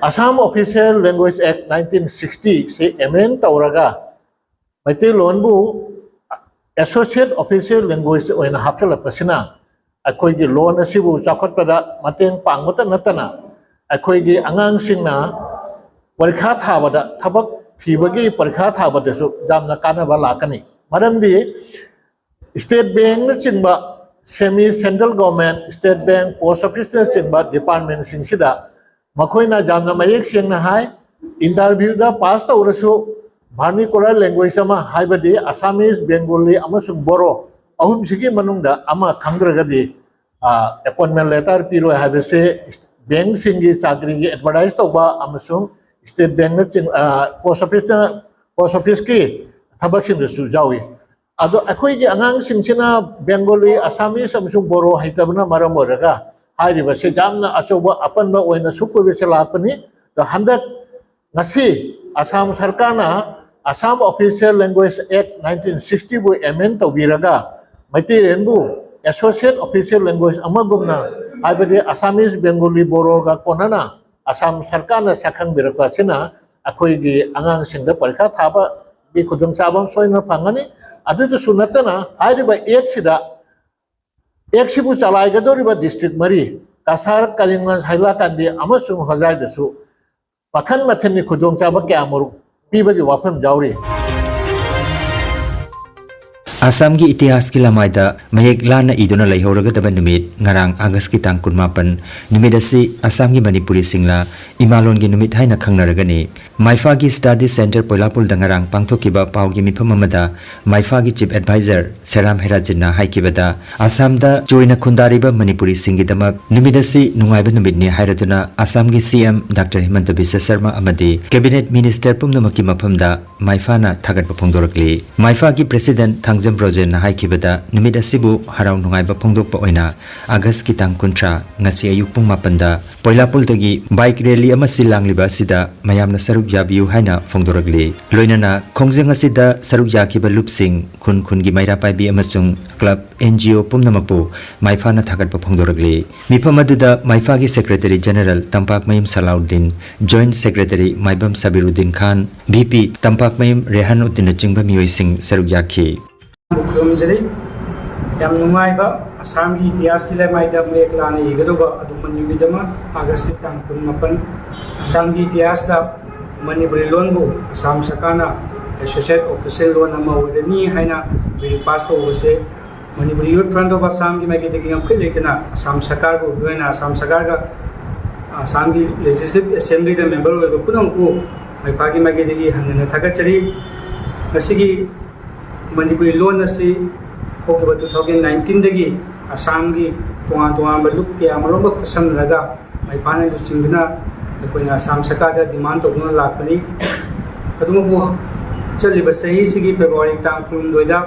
Assam Official Language Act nineteen sixty ꯁꯤ ꯑꯦꯃꯦꯟ ꯇꯧꯔꯒ ꯃꯩꯇꯩꯂꯣꯟꯕꯨ associate official language ꯑꯣꯏꯅ ꯍꯥꯞꯆꯤꯜꯂꯛꯄꯁꯤꯅ ꯑꯩꯈꯣꯏꯒꯤ ꯂꯣꯟ ꯑꯁꯤꯕꯨ ꯆꯥꯎꯈꯠꯄꯗ ꯃꯇꯦꯡ ꯄꯥꯡꯕꯇ ꯅꯠꯇꯅ ꯑꯩꯈꯣꯏꯒꯤ ꯑꯉꯥꯡꯁꯤꯡꯅ ꯄꯔꯤꯈꯥ ꯊꯥꯕꯗ, ꯊꯕꯛ ꯊꯤꯕꯒꯤ ꯄꯔꯤꯈꯥ ꯊꯥꯕꯗꯁꯨ ꯌꯥꯝꯅ ꯀꯥꯟꯅꯕ ꯂꯥꯛꯀꯅꯤ꯫ ꯃꯔꯝꯗꯤ state bankꯅꯆꯤꯡꯕ, semi central government, state bank, post officeꯅꯆꯤꯡꯕ departmentꯁꯤꯡꯁꯤꯗ ꯃꯈꯣꯏꯅ ꯌꯥꯝꯅ ꯃꯌꯦꯛ ꯁꯦꯡꯅ ꯍꯥꯏ, interviewꯗ ꯄꯥꯁ ꯇꯧꯔꯁꯨ vernacular language ꯑꯃ, ꯍꯥꯏꯕꯗꯤ Assamese, Bengali ꯑꯃꯁꯨꯡ Bodo ꯑꯍꯨꯝꯁꯤꯒꯤ ꯃꯅꯨꯡꯗ ꯑꯃ ꯈꯪꯗ꯭ꯔꯒꯗꯤ ꯑꯦꯄꯣꯏꯟꯃꯦꯟ ꯂꯦꯇꯔ ꯄꯤꯔꯣꯏ ꯍꯥꯏꯕꯁꯦ ꯕꯦꯡꯁꯤꯡꯒꯤ ꯆꯥꯀ꯭ꯔꯤꯒꯤ ꯑꯦꯗꯚꯔꯇꯥꯏꯁ ꯇꯧꯕ ꯑꯃꯁꯨꯡ state bankꯅꯆꯤꯡ post officeꯇ, post officeꯀꯤ ꯊꯕꯛꯁꯤꯡꯗꯁꯨ ꯌꯥꯎꯏ꯫ ꯑꯗꯣ ꯑꯩꯈꯣꯏꯒꯤ ꯑꯉꯥꯡꯁꯤꯡꯁꯤꯅ Bengali, Assamese ꯑꯃꯁꯨꯡ Bodo ꯍꯩꯇꯕꯅ ꯃꯔꯝ ꯑꯣꯏꯔꯒ ꯍꯥꯏꯔꯤꯕꯁꯤ ꯌꯥꯝꯅ ꯑꯆꯧꯕ ꯑꯄꯟꯕ ꯑꯣꯏꯅ ꯁꯨꯛ ꯑꯣꯏꯕꯁꯦ ꯂꯥꯛꯄꯅꯤ꯫ ꯑꯗꯣ ꯍꯟꯗꯛ ꯉꯁꯤ ꯑꯁꯥꯝ ꯁꯔꯀꯥꯔꯅ Assam Official Language Act nineteen sixtyꯕꯨ ꯑꯦꯃꯦꯟ ꯇꯧꯕꯤꯔꯒ ꯃꯩꯇꯩꯂꯣꯟꯕꯨ associate official language ꯑꯃꯒꯨꯝꯅ, ꯍꯥꯏꯕꯗꯤ Assamese, Bengali, Bodoꯒ ꯀꯣꯟꯅꯅ ꯑꯁꯥꯝ ꯁꯔꯀꯥꯔꯅ ꯁꯛꯈꯪꯕꯤꯔꯛꯄ ꯑꯁꯤꯅ ꯑꯩꯈꯣꯏꯒꯤ ꯑꯉꯥꯡꯁꯤꯡꯗ ꯄꯔꯤꯈꯥ ꯊꯥꯕꯒꯤ ꯈꯨꯗꯣꯡꯆꯥꯕ ꯑꯃ ꯁꯣꯏꯗꯅ ꯐꯪꯒꯅꯤ꯫ ꯑꯗꯨꯗꯁꯨ ꯅꯠꯇꯅ ꯍꯥꯏꯔꯤꯕ ꯑꯦꯛꯁꯤꯗ, ꯑꯦꯛꯁꯤꯕꯨ ꯆꯂꯥꯏꯒꯗꯧꯔꯤꯕ ꯗꯤꯁꯇ꯭ꯔꯤꯛ ꯃꯔꯤ, ꯀꯁꯥꯔ, ꯀꯔꯤꯝꯒꯟꯖ, ꯍꯥꯏꯂꯥꯀꯥꯟꯗꯤ ꯑꯃꯁꯨꯡ ꯍꯣꯖꯥꯏꯗꯁꯨ ꯃꯈꯜ ꯃꯊꯦꯜꯒꯤ ꯈꯨꯗꯣꯡꯆꯥꯕ ꯀꯌꯥꯃꯔꯨꯝ ꯄꯤꯕꯒꯤ ꯋꯥꯐꯝ ꯌꯥꯎꯔꯤ꯫ ꯑꯁꯥꯝꯒꯤ ꯏꯇꯤꯍꯥꯁꯀꯤ ꯂꯃꯥꯏꯗ ꯃꯌꯦꯛ ꯂꯥꯟꯅ ꯏꯗꯨꯅ ꯂꯩꯍꯧꯔꯒꯗꯕ ꯅꯨꯃꯤꯠ ꯉꯔꯥꯡ ꯑꯥꯒꯁꯀꯤ ꯇꯥꯡ ꯀꯨꯟꯃꯥꯄꯟ, ꯅꯨꯃꯤꯠ ꯑꯁꯤ ꯑꯁꯥꯝꯒꯤ ꯃꯅꯤꯄꯨꯔꯤꯁꯤꯡꯂ ꯏꯃꯥꯂꯣꯟꯒꯤ ꯅꯨꯃꯤꯠ ꯍꯥꯏꯅ ꯈꯪꯅꯔꯒꯅꯤ꯫ ꯃꯥꯏꯐꯥꯒꯤ ꯁ꯭ꯇꯗꯤ ꯁꯦꯟꯇꯔ ꯄꯣꯏꯂꯥꯄꯨꯜꯗ ꯉꯔꯥꯡ ꯄꯥꯡꯊꯣꯛꯈꯤꯕ ꯄꯥꯎꯒꯤ ꯃꯤꯐꯝ ꯑꯃꯗ ꯃꯥꯏꯐꯥꯒꯤ ꯆꯤꯐ ꯑꯦꯗꯚꯥꯏꯖꯔ ꯁꯦꯔꯥꯝ ꯍꯦꯔꯥꯖꯤꯟꯅ ꯍꯥꯏꯈꯤꯕꯗ, ꯑꯁꯥꯝꯗ ꯆꯣꯏꯅ ꯈꯨꯟꯗꯥꯔꯤꯕ ꯃꯅꯤꯄꯨꯔꯤꯁꯤꯡꯒꯤꯗꯃꯛ ꯅꯨꯃꯤꯠ ꯑꯁꯤ ꯅꯨꯡꯉꯥꯏꯕ ꯅꯨꯃꯤꯠꯅꯤ ꯍꯥꯏꯔꯗꯨꯅ ꯑꯁꯥꯝꯒꯤ ꯁꯤ ꯑꯦꯝ ꯗꯥꯛꯇꯔ ꯍꯤꯃꯟꯇ ꯕꯤꯁ꯭ꯋ ꯁꯔꯃ ꯑꯃꯗꯤ ꯀꯦꯕꯤꯅꯦꯠ ꯃꯤꯅꯤꯁꯇꯔ ꯄꯨꯝꯅꯃꯛꯀꯤ ꯃꯐꯝꯗ ꯃꯥꯏꯐꯥꯅ ꯊꯥꯒꯠꯄ ꯐꯣꯡꯗꯣꯔꯛꯂꯤ꯫ ꯃꯥꯏꯐꯥꯒꯤ ꯄ꯭ꯔꯦꯁꯤꯗꯦꯟꯠ ꯊꯥꯡꯖꯝ ꯕ꯭ꯔꯣꯖꯦꯟꯅ ꯍꯥꯏꯈꯤꯕꯗ, ꯅꯨꯃꯤꯠ ꯑꯁꯤꯕꯨ ꯍꯔꯥꯎ ꯅꯨꯡꯉꯥꯏꯕ ꯐꯣꯡꯗꯣꯛꯄ ꯑꯣꯏꯅ ꯑꯥꯒꯁꯀꯤ ꯇꯥꯡ ꯀꯨꯟꯊ꯭ꯔꯥ, ꯉꯁꯤ ꯑꯌꯨꯛ ꯄꯨꯡ ꯃꯥꯄꯟꯗ ꯄꯣꯏꯂꯥꯄꯨꯜꯗꯒꯤ ꯕꯥꯏꯛ ꯔꯦꯂꯤ ꯑꯃ ꯁꯤꯜ ꯂꯥꯡꯂꯤꯕ ꯑꯁꯤꯗ ꯃꯌꯥꯝꯅ ꯁꯔꯨꯛ ꯌꯥꯕꯤꯌꯨ ꯍꯥꯏꯅ ꯐꯣꯡꯗꯣꯔꯛꯂꯤ꯫ ꯂꯣꯏꯅꯅ ꯈꯣꯡꯖꯪ ꯑꯁꯤꯗ ꯁꯔꯨꯛ ꯌꯥꯈꯤꯕ ꯂꯨꯞꯁꯤꯡ, ꯈꯨꯟ ꯈꯨꯟꯒꯤ ꯃꯩꯔꯥ ꯄꯥꯏꯕꯤ ꯑꯃꯁꯨꯡ ꯀ꯭ꯂꯕ, ꯑꯦꯟ ꯖꯤ ꯑꯣ ꯄꯨꯝꯅꯃꯛꯄꯨ ꯃꯥꯏꯐꯥꯅ ꯊꯥꯒꯠꯄ ꯐꯣꯡꯗꯣꯔꯛꯂꯤ꯫ ꯃꯤꯐꯝ ꯑꯗꯨꯗ ꯃꯥꯏꯐꯥꯒꯤ ꯁꯦꯀ꯭ꯔꯦꯇꯔꯤ ꯖꯦꯅꯔꯦꯜ ꯇꯝꯄꯥꯛꯃꯌꯨꯝ ꯁꯂꯥꯎꯗꯤꯟ, ꯖꯣꯏꯟꯠ ꯁꯦꯀ꯭ꯔꯦꯇꯔꯤ ꯃꯥꯏꯕꯝ ꯁꯕꯤꯔꯨꯗꯤꯟ ꯈꯥꯟ, ꯚꯤ ꯄꯤ ꯇꯝꯄꯥꯛꯃꯌꯨꯝ ꯔꯦꯍꯥꯟ ꯎꯗꯤꯟꯅꯆꯤꯡꯕ ꯃꯤꯑꯣꯏꯁꯤꯡ ꯁꯔꯨꯛ ꯌꯥꯈꯤ꯫ ꯈꯨꯔꯨꯝꯖꯔꯤ꯫ ꯌꯥꯝ ꯅꯨꯡꯉꯥꯏꯕ ꯑꯁꯥꯝꯒꯤ ꯏꯇꯤꯍꯥꯁꯀꯤ ꯂꯩꯃꯥꯏꯗ ꯃꯌꯦꯛ ꯂꯥꯟꯅ ꯏꯒꯗꯧꯕ ꯑꯗꯨꯒꯨꯝꯕ ꯅꯨꯃꯤꯠ ꯑꯃ, ꯑꯥꯒꯁꯀꯤ ꯇꯥꯡ ꯀꯨꯟꯃꯥꯄꯟ꯫ ꯑꯁꯥꯝꯒꯤ ꯏꯇꯤꯍꯥꯁꯇ ꯃꯅꯤꯄꯨꯔꯤ ꯂꯣꯟꯕꯨ ꯑꯁꯥꯝ ꯁꯔꯀꯥꯔꯅ ꯑꯦꯁꯣꯁꯤꯌꯦꯠ ꯑꯣꯐꯤꯁꯤꯌꯦꯜ ꯂꯣꯟ ꯑꯃ ꯑꯣꯏꯔꯅꯤ ꯍꯥꯏꯅ ꯕꯤꯜ ꯄꯥꯁ ꯇꯧꯕꯁꯦ ꯃꯅꯤꯄꯨꯔꯤ ꯌꯨꯠ ꯐ꯭ꯔꯟꯠ ꯑꯣꯐ ꯑꯁꯥꯝꯒꯤ ꯃꯥꯏꯀꯩꯗꯒꯤ ꯉꯝꯈꯩ ꯂꯩꯇꯅ ꯑꯁꯥꯝ ꯁꯔꯀꯥꯔꯕꯨ, ꯂꯣꯏꯅꯅ ꯑꯁꯥꯝ ꯁꯔꯀꯥꯔꯒ ꯑꯁꯥꯝꯒꯤ ꯂꯦꯖꯤꯁꯂꯦꯇꯤꯚ ꯑꯦꯁꯦꯝꯕ꯭ꯂꯤꯗ ꯃꯦꯝꯕꯔ ꯑꯣꯏꯕ ꯄꯨꯝꯅꯃꯛꯄꯨ ꯃꯥꯏꯐꯥꯒꯤ ꯃꯥꯏꯀꯩꯗꯒꯤ ꯍꯟꯅ ꯍꯟꯅ ꯊꯥꯒꯠꯆꯔꯤ꯫ ꯃꯁꯤꯒꯤ ꯃꯅꯤꯄꯨꯔꯤ ꯂꯣꯟ ꯑꯁꯤ ꯍꯧꯈꯤꯕ two thousand nineteenꯗꯒꯤ ꯑꯁꯥꯝꯒꯤ ꯇꯣꯉꯥꯟ ꯇꯣꯉꯥꯟꯕ ꯂꯨꯞ ꯀꯌꯥ ꯑꯃꯔꯣꯝꯒ ꯈꯨꯠꯁꯝꯅꯔꯒ ꯃꯥꯏꯐꯥꯅ ꯂꯨꯆꯤꯡꯗꯨꯅ ꯑꯩꯈꯣꯏꯅ ꯑꯁꯥꯝ ꯁꯔꯀꯥꯔꯗ ꯗꯤꯃꯥꯟ ꯇꯧꯗꯨꯅ ꯂꯥꯛꯄꯅꯤ꯫ ꯑꯗꯨꯕꯨ ꯆꯠꯂꯤꯕ ꯆꯍꯤꯁꯤꯒꯤ ꯐꯦꯕ꯭ꯔꯨꯋꯥꯔꯤ ꯇꯥꯡ ꯀꯨꯟꯍꯨꯝꯗꯣꯏꯗ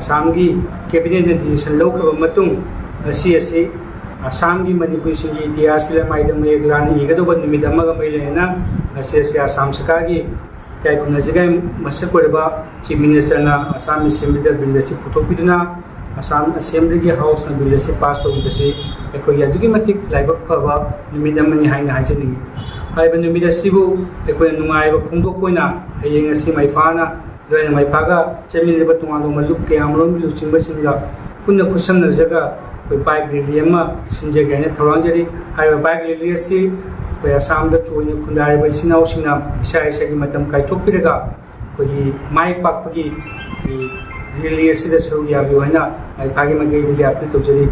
ꯑꯁꯥꯝꯒꯤ ꯀꯦꯕꯤꯅꯦꯠꯅ ꯗꯤꯁꯤꯁꯟ ꯂꯧꯈ꯭ꯔꯕ ꯃꯇꯨꯡ, ꯉꯁꯤ ꯑꯁꯤ ꯑꯁꯥꯝꯒꯤ ꯃꯅꯤꯄꯨꯔꯤꯁꯤꯡꯒꯤ ꯏꯇꯤꯍꯥꯁꯀꯤ ꯂꯩꯃꯥꯏꯗ ꯃꯌꯦꯛ ꯂꯥꯟꯅ ꯏꯒꯗꯧꯕ ꯅꯨꯃꯤꯠ ꯑꯃꯒ ꯃꯔꯤ ꯂꯩꯅꯅ ꯉꯁꯤ ꯑꯁꯤ ꯑꯁꯥꯝ ꯁꯔꯀꯥꯔꯒꯤ ꯏꯀꯥꯏ ꯈꯨꯝꯅꯖꯒꯥꯏ ꯃꯁꯛ ꯑꯣꯏꯔꯕ ꯆꯤꯐ ꯃꯤꯅꯤꯁꯇꯔꯅ ꯑꯁꯥꯝ ꯑꯦꯁꯦꯝꯕ꯭ꯂꯤꯗ ꯕꯤꯜ ꯑꯁꯤ ꯄꯨꯊꯣꯛꯄꯤꯗꯨꯅ ꯑꯁꯥꯝ ꯑꯦꯁꯦꯝꯕ꯭ꯂꯤꯒꯤ ꯍꯥꯎꯁꯅ ꯕꯤꯜ ꯑꯁꯤ ꯄꯥꯁ ꯇꯧꯕꯁꯤ ꯑꯩꯈꯣꯏꯒꯤ ꯑꯗꯨꯛꯀꯤ ꯃꯇꯤꯛ ꯂꯥꯏꯕꯛ ꯐꯕ ꯅꯨꯃꯤꯠ ꯑꯃꯅꯤ ꯍꯥꯏꯅ ꯍꯥꯏꯖꯅꯤꯡꯏ꯫ ꯍꯥꯏꯔꯤꯕ ꯅꯨꯃꯤꯠ ꯑꯁꯤꯕꯨ ꯑꯩꯈꯣꯏꯅ ꯅꯨꯡꯉꯥꯏꯕ ꯐꯣꯡꯗꯣꯛꯄ ꯑꯣꯏꯅ ꯍꯌꯦꯡ ꯑꯁꯤ ꯃꯥꯏꯐꯥꯅ, ꯂꯣꯏꯅ ꯃꯥꯏꯐꯥꯒ ꯆꯠꯃꯤꯟꯅꯔꯤꯕ ꯇꯣꯉꯥꯟ ꯇꯣꯉꯥꯟꯕ ꯂꯨꯞ ꯀꯌꯥ ꯑꯃꯔꯣꯝꯒꯤ ꯂꯨꯆꯤꯡꯕꯁꯤꯡꯒ ꯄꯨꯟꯅ ꯈꯨꯠꯁꯝꯅꯖꯒ ꯑꯩꯈꯣꯏ ꯕꯥꯏꯛ ꯔꯦꯂꯤ ꯑꯃ ꯁꯤꯟꯖꯒꯦ ꯍꯥꯏꯅ ꯊꯧꯔꯥꯡꯖꯔꯤ꯫ ꯍꯥꯏꯔꯤꯕ ꯕꯥꯏꯛ ꯔꯦꯂꯤ ꯑꯁꯤ ꯑꯩꯈꯣꯏ ꯑꯁꯥꯝꯗ ꯆꯣꯏꯅ ꯈꯨꯟꯗꯥꯔꯤꯕ ꯏꯆꯤꯟ ꯏꯅꯥꯎꯁꯤꯡꯅ ꯏꯁꯥ ꯏꯁꯥꯒꯤ ꯃꯇꯝ ꯀꯥꯏꯊꯣꯛꯄꯤꯔꯒ ꯑꯩꯈꯣꯏꯒꯤ ꯃꯥꯏ ꯄꯥꯛꯄꯒꯤ ꯑꯩꯈꯣꯏꯒꯤ ꯔꯦꯂꯤ ꯑꯁꯤꯗ ꯁꯔꯨꯛ ꯌꯥꯕꯤꯌꯨ ꯍꯥꯏꯅ ꯃꯥꯏꯐꯥꯒꯤ ꯃꯥꯏꯀꯩꯗꯒꯤ ꯑꯄꯤꯜ ꯇꯧꯖꯔꯤ꯫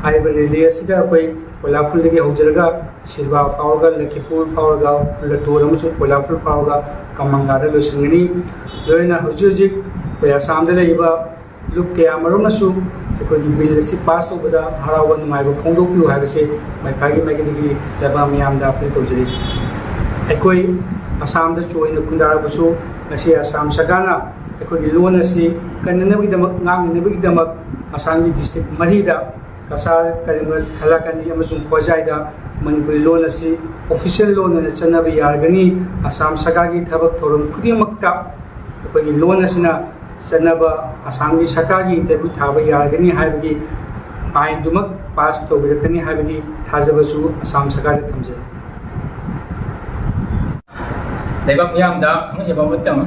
ꯍꯥꯏꯔꯤꯕ ꯔꯦꯂꯤ ꯑꯁꯤꯗ ꯑꯩꯈꯣꯏ ꯀꯣꯏꯂꯥꯐꯨꯜꯗꯒꯤ ꯍꯧꯖꯔꯒ ꯁꯤꯜꯚꯥ ꯐꯥꯎꯔꯒ ꯂꯈꯤꯄꯨꯔ ꯐꯥꯎꯔꯒ ꯐꯨꯜꯂꯇꯣꯔ ꯑꯃꯁꯨꯡ ꯀꯣꯏꯂꯥꯐꯨꯜ ꯐꯥꯎꯔꯒ ꯀꯃꯪꯒꯥꯗ ꯂꯣꯏꯁꯤꯟꯒꯅꯤ꯫ ꯂꯣꯏꯅꯅ ꯍꯧꯖꯤꯛ ꯍꯧꯖꯤꯛ ꯑꯩꯈꯣꯏ ꯑꯁꯥꯝꯗ ꯂꯩꯔꯤꯕ ꯂꯨꯞ ꯀꯌꯥ ꯑꯃꯔꯣꯝꯅꯁꯨ ꯑꯩꯈꯣꯏꯒꯤ ꯕꯤꯜ ꯑꯁꯤ ꯄꯥꯁ ꯇꯧꯕꯗ ꯍꯔꯥꯎꯕ ꯅꯨꯡꯉꯥꯏꯕ ꯐꯣꯡꯗꯣꯛꯄꯤꯌꯨ ꯍꯥꯏꯕꯁꯤ ꯃꯥꯏꯐꯥꯒꯤ ꯃꯥꯏꯀꯩꯗꯒꯤ ꯂꯩꯕꯥꯛ ꯃꯤꯌꯥꯝꯗ ꯑꯄꯤꯜ ꯇꯧꯖꯔꯤ꯫ ꯑꯩꯈꯣꯏ ꯑꯁꯥꯝꯗ ꯆꯣꯏꯅ ꯈꯨꯟꯗꯥꯔꯕꯁꯨ ꯉꯁꯤ ꯑꯁꯥꯝ ꯁꯔꯀꯥꯔꯅ ꯑꯩꯈꯣꯏꯒꯤ ꯂꯣꯟ ꯑꯁꯤ ꯀꯟꯅꯅꯕꯒꯤꯗꯃꯛ, ꯉꯥꯛꯅꯅꯕꯒꯤꯗꯃꯛ ꯑꯁꯥꯝꯒꯤ ꯗꯤꯁꯇ꯭ꯔꯤꯛ ꯃꯔꯤꯗ ꯀꯁꯥꯔ, ꯀꯔꯤꯝꯒꯟꯖ, ꯍꯥꯏꯂꯥꯀꯥꯟꯗꯤ ꯑꯃꯁꯨꯡ ꯍꯣꯖꯥꯏꯗ ꯃꯅꯤꯄꯨꯔꯤ ꯂꯣꯟ ꯑꯁꯤ ꯑꯣꯐꯤꯁꯤꯌꯦꯜ ꯂꯣꯟ ꯑꯣꯏꯅ ꯆꯠꯅꯕ ꯌꯥꯔꯒꯅꯤ꯫ ꯑꯁꯥꯝ ꯁꯔꯀꯥꯔꯒꯤ ꯊꯕꯛ ꯊꯧꯔꯝ ꯈꯨꯗꯤꯡꯃꯛꯇ ꯑꯩꯈꯣꯏꯒꯤ ꯂꯣꯟ ꯑꯁꯤꯅ ꯆꯠꯅꯕ ꯑꯁꯥꯝꯒꯤ ꯁꯔꯀꯥꯔꯒꯤ ꯏꯟꯇꯔꯚ꯭ꯌꯨ ꯊꯥꯕ ꯌꯥꯔꯒꯅꯤ ꯍꯥꯏꯕꯒꯤ ꯑꯥꯏꯟꯗꯨꯃꯛ ꯄꯥꯁ ꯇꯧꯕꯤꯔꯛꯀꯅꯤ ꯍꯥꯏꯕꯒꯤ ꯊꯥꯖꯕꯁꯨ ꯑꯁꯥꯝ ꯁꯔꯀꯥꯔꯗ ꯊꯝꯖꯔꯤ꯫ ꯂꯩꯕꯥꯛ ꯃꯤꯌꯥꯝꯗ ꯈꯪꯍꯟꯖꯕ ꯑꯃꯇꯪ,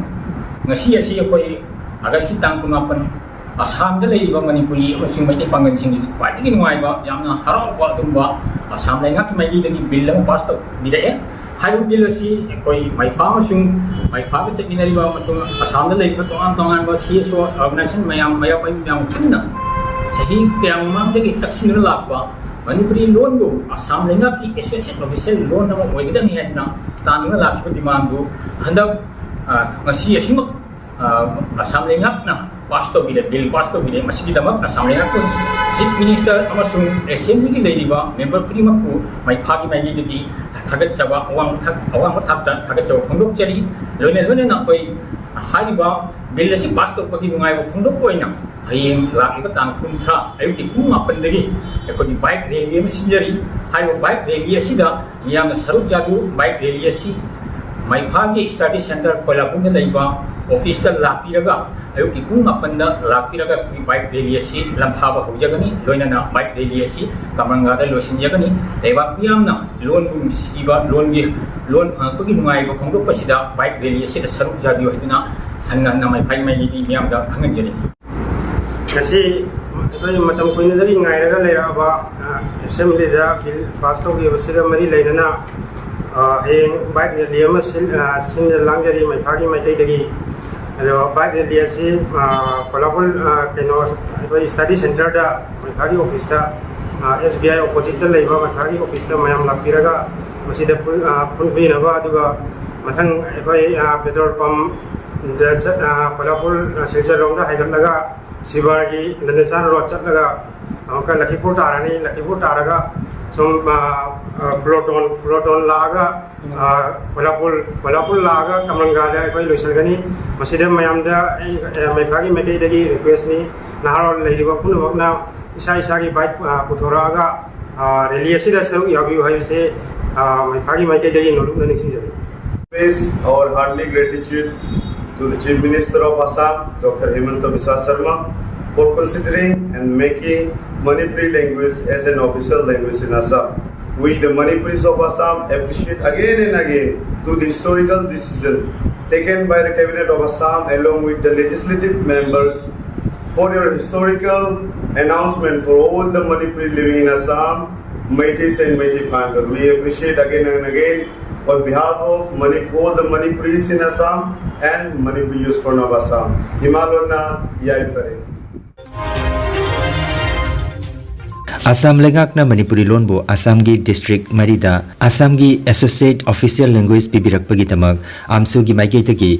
ꯉꯁꯤ ꯑꯁꯤ ꯑꯩꯈꯣꯏ ꯑꯥꯒꯁꯀꯤ ꯇꯥꯡ ꯀꯨꯟꯃꯥꯄꯟ, ꯑꯁꯥꯝꯗ ꯂꯩꯔꯤꯕ ꯃꯅꯤꯄꯨꯔꯤ ꯑꯃꯁꯨꯡ ꯃꯩꯇꯩ ꯄꯥꯡꯒꯜꯁꯤꯡꯒꯤ ꯈ꯭ꯋꯥꯏꯗꯒꯤ ꯅꯨꯡꯉꯥꯏꯕ, ꯌꯥꯝꯅ ꯍꯔꯥꯎꯕ ꯑꯗꯨꯒꯨꯝꯕ ꯑꯁꯥꯝ ꯂꯩꯉꯥꯛꯀꯤ ꯃꯥꯏꯀꯩꯗꯒꯤ ꯕꯤꯜ ꯑꯃ ꯄꯥꯁ ꯇꯧꯕꯤꯔꯛꯑꯦ꯫ ꯍꯥꯏꯔꯤꯕ ꯕꯤꯜ ꯑꯁꯤ ꯑꯩꯈꯣꯏ ꯃꯩꯐꯥ ꯑꯃꯁꯨꯡ ꯃꯩꯐꯥꯒ ꯆꯠꯃꯤꯟꯅꯔꯤꯕ ꯑꯃꯁꯨꯡ ꯑꯁꯥꯝꯗ ꯂꯩꯔꯤꯕ ꯇꯣꯉꯥꯟ ꯇꯣꯉꯥꯟꯕ ꯁꯤ ꯑꯦꯁ ꯑꯣ ꯑꯣꯔꯒꯅꯥꯏꯖꯦꯁꯟ ꯃꯌꯥꯝ, ꯃꯌꯥꯝ ꯄꯨꯟꯅ ꯆꯍꯤ ꯀꯌꯥ ꯃꯃꯥꯡꯗꯒꯤ ꯇꯛꯁꯤꯟꯗꯨꯅ ꯂꯥꯛꯄ ꯃꯅꯤꯄꯨꯔꯤ ꯂꯣꯟꯕꯨ ꯑꯁꯥꯝ ꯂꯩꯉꯥꯛꯀꯤ ꯑꯦꯁꯣꯁꯤꯌꯦꯠ ꯑꯣꯐꯤꯁꯤꯌꯦꯜ ꯂꯣꯟ ꯑꯃ ꯑꯣꯏꯒꯗꯕꯅꯤ ꯍꯥꯏꯗꯨꯅ ꯇꯥꯟꯗꯨꯅ ꯂꯥꯛꯈꯤꯕ ꯗꯤꯃꯥꯟꯗꯨ ꯍꯟꯗꯛ, ꯑ, ꯉꯁꯤ ꯑꯁꯤꯃꯛ, ꯑ, ꯑꯁꯥꯝ ꯂꯩꯉꯥꯛꯅ ꯄꯥꯁ ꯇꯧꯕꯤꯔꯦ, ꯕꯤꯜ ꯄꯥꯁ ꯇꯧꯕꯤꯔꯦ꯫ ꯃꯁꯤꯒꯤꯗꯃꯛ ꯑꯁꯥꯝ ꯂꯩꯉꯥꯛꯄꯨ, ꯆꯤꯐ ꯃꯤꯅꯤꯁꯇꯔ ꯑꯃꯁꯨꯡ ꯑꯦꯁꯦꯝꯕ꯭ꯂꯤꯒꯤ ꯂꯩꯔꯤꯕ ꯃꯦꯝꯕꯔ ꯈꯨꯗꯤꯡꯃꯛꯄꯨ ꯃꯩꯐꯥꯒꯤ ꯃꯥꯏꯀꯩꯗꯒꯤ ꯊꯥꯒꯠꯆꯕ, ꯑꯋꯥꯡ ꯊꯥꯛ-, ꯑꯋꯥꯡꯕ ꯊꯥꯛꯇ ꯊꯥꯒꯠꯆꯕ ꯐꯣꯡꯗꯣꯛꯆꯔꯤ꯫ ꯂꯣꯏꯅ ꯂꯣꯏꯅꯅ ꯑꯩꯈꯣꯏ ꯍꯥꯏꯔꯤꯕ ꯕꯤꯜ ꯑꯁꯤ ꯄꯥꯁ ꯇꯧꯕꯒꯤ ꯅꯨꯡꯉꯥꯏꯕ ꯐꯣꯡꯗꯣꯛꯄ ꯑꯣꯏꯅ ꯍꯌꯦꯡ ꯂꯥꯛꯂꯤꯕ ꯇꯥꯡ ꯀꯨꯟꯊ꯭ꯔꯥ ꯑꯌꯨꯛꯀꯤ ꯄꯨꯡ ꯃꯥꯄꯟꯗꯒꯤ ꯑꯩꯈꯣꯏꯒꯤ ꯕꯥꯏꯛ ꯔꯦꯂꯤ ꯑꯃ ꯁꯤꯟꯖꯔꯤ꯫ ꯍꯥꯏꯔꯤꯕ ꯕꯥꯏꯛ ꯔꯦꯂꯤ ꯑꯁꯤꯗ ꯃꯤꯌꯥꯝꯅ ꯁꯔꯨꯛ ꯌꯥꯕꯤꯌꯨ꯫ ꯕꯥꯏꯛ ꯔꯦꯂꯤ ꯑꯁꯤ ꯃꯩꯐꯥꯒꯤ ꯁ꯭ꯇꯗꯤ ꯁꯦꯟꯇꯔ ꯀꯣꯏꯂꯥꯕꯨꯡꯗ ꯂꯩꯕ ꯑꯣꯐꯤꯁꯇ ꯂꯥꯛꯄꯤꯔꯒ, ꯑꯌꯨꯛꯀꯤ ꯄꯨꯡ ꯃꯥꯄꯟꯗ ꯂꯥꯛꯄꯤꯔꯒ ꯑꯩꯈꯣꯏꯒꯤ ꯕꯥꯏꯛ ꯔꯦꯂꯤ ꯑꯁꯤ ꯂꯝꯊꯥꯕ ꯍꯧꯖꯒꯅꯤ꯫ ꯂꯣꯏꯅꯅ ꯕꯥꯏꯛ ꯔꯦꯂꯤ ꯑꯁꯤ ꯀꯃꯔꯪꯒꯥꯗ ꯂꯣꯏꯁꯤꯟꯖꯒꯅꯤ꯫ ꯂꯩꯕꯥꯛ ꯃꯤꯌꯥꯝꯅ ꯂꯣꯟꯕꯨ ꯅꯨꯡꯁꯤꯕ, ꯂꯣꯟꯒꯤ, ꯂꯣꯟ ꯐꯪꯉꯛꯄꯒꯤ ꯅꯨꯡꯉꯥꯏꯕ ꯐꯣꯡꯗꯣꯛꯄꯁꯤꯗ ꯕꯥꯏꯛ ꯔꯦꯂꯤ ꯑꯁꯤꯗ ꯁꯔꯨꯛ ꯌꯥꯕꯤꯌꯨ ꯍꯥꯏꯗꯨꯅ ꯍꯟꯅ ꯍꯟꯅ ꯃꯩꯐꯥꯒꯤ ꯃꯥꯏꯀꯩꯗꯒꯤ ꯃꯤꯌꯥꯝꯗ ꯈꯪꯍꯟꯖꯔꯤ꯫ ꯉꯁꯤ ꯑꯩꯈꯣꯏ ꯃꯇꯝ ꯀꯨꯏꯅꯗꯒꯤ ꯉꯥꯏꯔꯒ ꯂꯩꯔꯛꯑꯕ, ꯑ, ꯑꯦꯁꯦꯝꯕ꯭ꯂꯤꯗ ꯕꯤꯜ ꯄꯥꯁ ꯇꯧꯈꯤꯕꯁꯤꯒ ꯃꯔꯤ ꯂꯩꯅꯅ, ꯑ, ꯍꯌꯦꯡ ꯕꯥꯏꯛ ꯔꯦꯂꯤ ꯑꯃ ꯁꯤꯟ-, ꯑ, ꯁꯤꯟꯖ ꯂꯥꯡꯖꯔꯤ ꯃꯩꯐꯥꯒꯤ ꯃꯥꯏꯀꯩꯗꯒꯤ꯫ ꯑꯗꯣ ꯕꯥꯏꯛ ꯔꯦꯂꯤ ꯑꯁꯤ ꯀꯣꯂꯥꯄꯨꯔ ꯀꯩꯅꯣ ꯑꯩꯈꯣꯏ ꯁ꯭ꯇꯗꯤ ꯁꯦꯟꯇꯔꯗ ꯃꯩꯐꯥꯒꯤ ꯑꯣꯐꯤꯁꯇ, ꯑꯦꯁ ꯕꯤ ꯑꯥꯏ ꯑꯣꯄꯣꯖꯤꯠꯇ ꯂꯩꯕ ꯃꯩꯐꯥꯒꯤ ꯑꯣꯐꯤꯁꯇ ꯃꯌꯥꯝ ꯂꯥꯛꯄꯤꯔꯒ ꯃꯁꯤꯗ ꯄꯨꯟꯕꯤꯅꯕ, ꯑꯗꯨꯒ ꯃꯊꯪ ꯑꯩꯈꯣꯏ ꯄꯦꯇ꯭ꯔꯣꯜ ꯄꯝꯗ ꯀꯣꯂꯥꯄꯨꯔ ꯁꯤꯜꯆꯔ ꯔꯣꯝꯗ ꯍꯥꯏꯒꯠꯂꯒ ꯁꯤꯕꯥꯔꯒꯤ ꯅꯟꯗꯆꯥꯟ ꯔꯣꯗ ꯆꯠꯂꯒ ꯑꯃꯨꯛꯀ ꯂꯈꯤꯄꯨꯔ ꯇꯥꯔꯅꯤ꯫ ꯂꯈꯤꯄꯨꯔ ꯇꯥꯔꯒ ꯁꯨꯝ ꯐ꯭ꯂꯣꯇꯣꯟ ꯐ꯭ꯂꯣꯇꯣꯟ ꯂꯥꯛꯑꯒ ꯀꯣꯂꯥꯄꯨꯔ ꯀꯣꯂꯥꯄꯨꯔ ꯂꯥꯛꯑꯒ ꯀꯃꯂꯪꯒꯥꯗ ꯑꯩꯈꯣꯏ ꯂꯣꯏꯁꯤꯟꯒꯅꯤ꯫ ꯃꯁꯤꯗ ꯃꯌꯥꯝꯗ ꯑꯩ ꯃꯩꯐꯥꯒꯤ ꯃꯥꯏꯀꯩꯗꯒꯤ ꯔꯤꯀ꯭ꯋꯦꯁꯅꯤ, ꯅꯍꯥꯔꯣꯜ ꯂꯩꯔꯤꯕ ꯄꯨꯝꯅꯃꯛꯅ ꯏꯁꯥ ꯏꯁꯥꯒꯤ ꯕꯥꯏꯛ ꯄꯨꯊꯣꯔꯛꯑꯒ ꯔꯦꯂꯤ ꯑꯁꯤꯗ ꯁꯔꯨꯛ ꯌꯥꯕꯤꯌꯨ ꯍꯥꯏꯕꯁꯦ ꯃꯩꯐꯥꯒꯤ ꯃꯥꯏꯀꯩꯗꯒꯤ ꯅꯣꯂꯨꯛꯅ ꯅꯤꯡꯁꯤꯡꯖꯔꯤ꯫ Express our heartly gratitude to the Chief Minister of Assam, Doctor Himanta Biswa Sarma, for considering and making Manipuri language as an official language in Assam. We, the Manipuris of Assam, appreciate again and again to the historical decision taken by the Cabinet of Assam along with the legislative members for your historical announcement for all the Manipuri living in Assam, Meiteis and Meitei Pangal. We appreciate again and again on behalf of Manipur, the Manipuris in Assam and Manipur Youth Front of Assam. Himalona Yaifare. Assam ꯂꯩꯉꯥꯛꯅ ꯃꯅꯤꯄꯨꯔꯤ ꯂꯣꯟꯕꯨ ꯑꯁꯥꯝꯒꯤ district ꯃꯔꯤꯗ ꯑꯁꯥꯝꯒꯤ associate official language ꯄꯤꯕꯤꯔꯛꯄꯒꯤ ꯗꯃꯛ ꯑꯥꯝꯁꯨꯒꯤ ꯃꯥꯏꯀꯩꯗꯒꯤ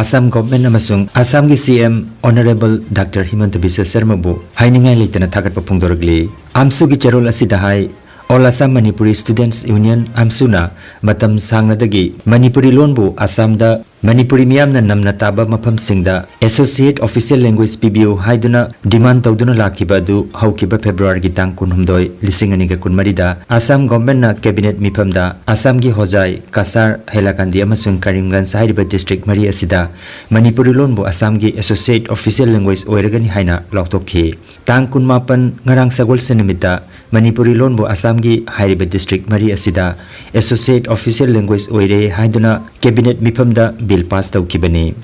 Assam government ꯑꯃꯁꯨꯡ ꯑꯁꯥꯝꯒꯤ ꯁꯤ M honourable doctor ꯍꯤꯃꯟꯇ Visva ꯁꯔꯃꯕꯨ ꯍꯥꯏꯅꯤꯡꯉꯥꯏ ꯂꯩꯇꯅ ꯊꯥꯒꯠꯄ ꯐꯣꯡꯗꯣꯔꯛꯂꯤ꯫ ꯑꯥꯝꯁꯨꯒꯤ ꯆꯦꯔꯣꯜ ꯑꯁꯤꯗ ꯍꯥꯏ, All Assam Manipuris Students Union, ꯑꯥꯝꯁꯨꯅ ꯃꯇꯝ ꯁꯥꯡꯅꯗꯒꯤ ꯃꯅꯤꯄꯨꯔꯤ ꯂꯣꯟꯕꯨ ꯑꯁꯥꯝꯗ ꯃꯅꯤꯄꯨꯔꯤ ꯃꯤꯌꯥꯝꯅ ꯅꯝꯅ ꯇꯥꯕ ꯃꯐꯝꯁꯤꯡꯗ ꯑꯦꯁꯣꯁꯤꯌꯦꯠ ꯑꯣꯐꯤꯁꯤꯌꯦꯜ ꯂꯦꯡꯒ꯭ꯋꯦꯖ ꯄꯤꯕꯤꯌꯨ ꯍꯥꯏꯗꯨꯅ ꯗꯤꯃꯥꯟ ꯇꯧꯗꯨꯅ ꯂꯥꯛꯈꯤꯕ ꯑꯗꯨ ꯍꯧꯈꯤꯕ ꯐꯦꯕ꯭ꯔꯨꯋꯥꯔꯤꯒꯤ ꯇꯥꯡ ꯀꯨꯟꯍꯨꯝꯗꯣꯏ, ꯂꯤꯁꯤꯡ ꯑꯅꯤꯒ ꯀꯨꯟꯃꯔꯤꯗ ꯑꯁꯥꯝ ꯒꯣꯚꯔꯟꯃꯦꯟꯠꯅ ꯀꯦꯕꯤꯅꯦꯠ ꯃꯤꯐꯝꯗ ꯑꯁꯥꯝꯒꯤ ꯍꯣꯖꯥꯏ, ꯀꯁꯥꯔ, ꯍꯩꯂꯥꯀꯥꯟꯗꯤ ꯑꯃꯁꯨꯡ ꯀꯔꯤꯝꯒꯟꯖ ꯍꯥꯏꯔꯤꯕ ꯗꯤꯁꯇ꯭ꯔꯤꯛ ꯃꯔꯤ ꯑꯁꯤꯗ ꯃꯅꯤꯄꯨꯔꯤ ꯂꯣꯟꯕꯨ ꯑꯁꯥꯝꯒꯤ ꯑꯦꯁꯣꯁꯤꯌꯦꯠ ꯑꯣꯐꯤꯁꯤꯌꯦꯜ ꯂꯦꯡꯒ꯭ꯋꯦꯖ ꯑꯣꯏꯔꯒꯅꯤ ꯍꯥꯏꯅ ꯂꯥꯎꯊꯣꯛꯈꯤ꯫ ꯇꯥꯡ ꯀꯨꯟꯃꯥꯄꯟ, ꯉꯔꯥꯡ ꯁꯒꯣꯜꯁꯦꯟ ꯅꯨꯃꯤꯠꯇ ꯃꯅꯤꯄꯨꯔꯤ ꯂꯣꯟꯕꯨ ꯑꯁꯥꯝꯒꯤ ꯍꯥꯏꯔꯤꯕ ꯗꯤꯁꯇ꯭ꯔꯤꯛ ꯃꯔꯤ ꯑꯁꯤꯗ ꯑꯦꯁꯣꯁꯤꯌꯦꯠ ꯑꯣꯐꯤꯁꯤꯌꯦꯜ ꯂꯦꯡꯒ꯭ꯋꯦꯖ ꯑꯣꯏꯔꯦ ꯍꯥꯏꯗꯨꯅ ꯀꯦꯕꯤꯅꯦꯠ ꯃꯤꯐꯝꯗ ꯕꯤꯜ ꯄꯥꯁ ꯇꯧꯈꯤꯕꯅꯤ꯫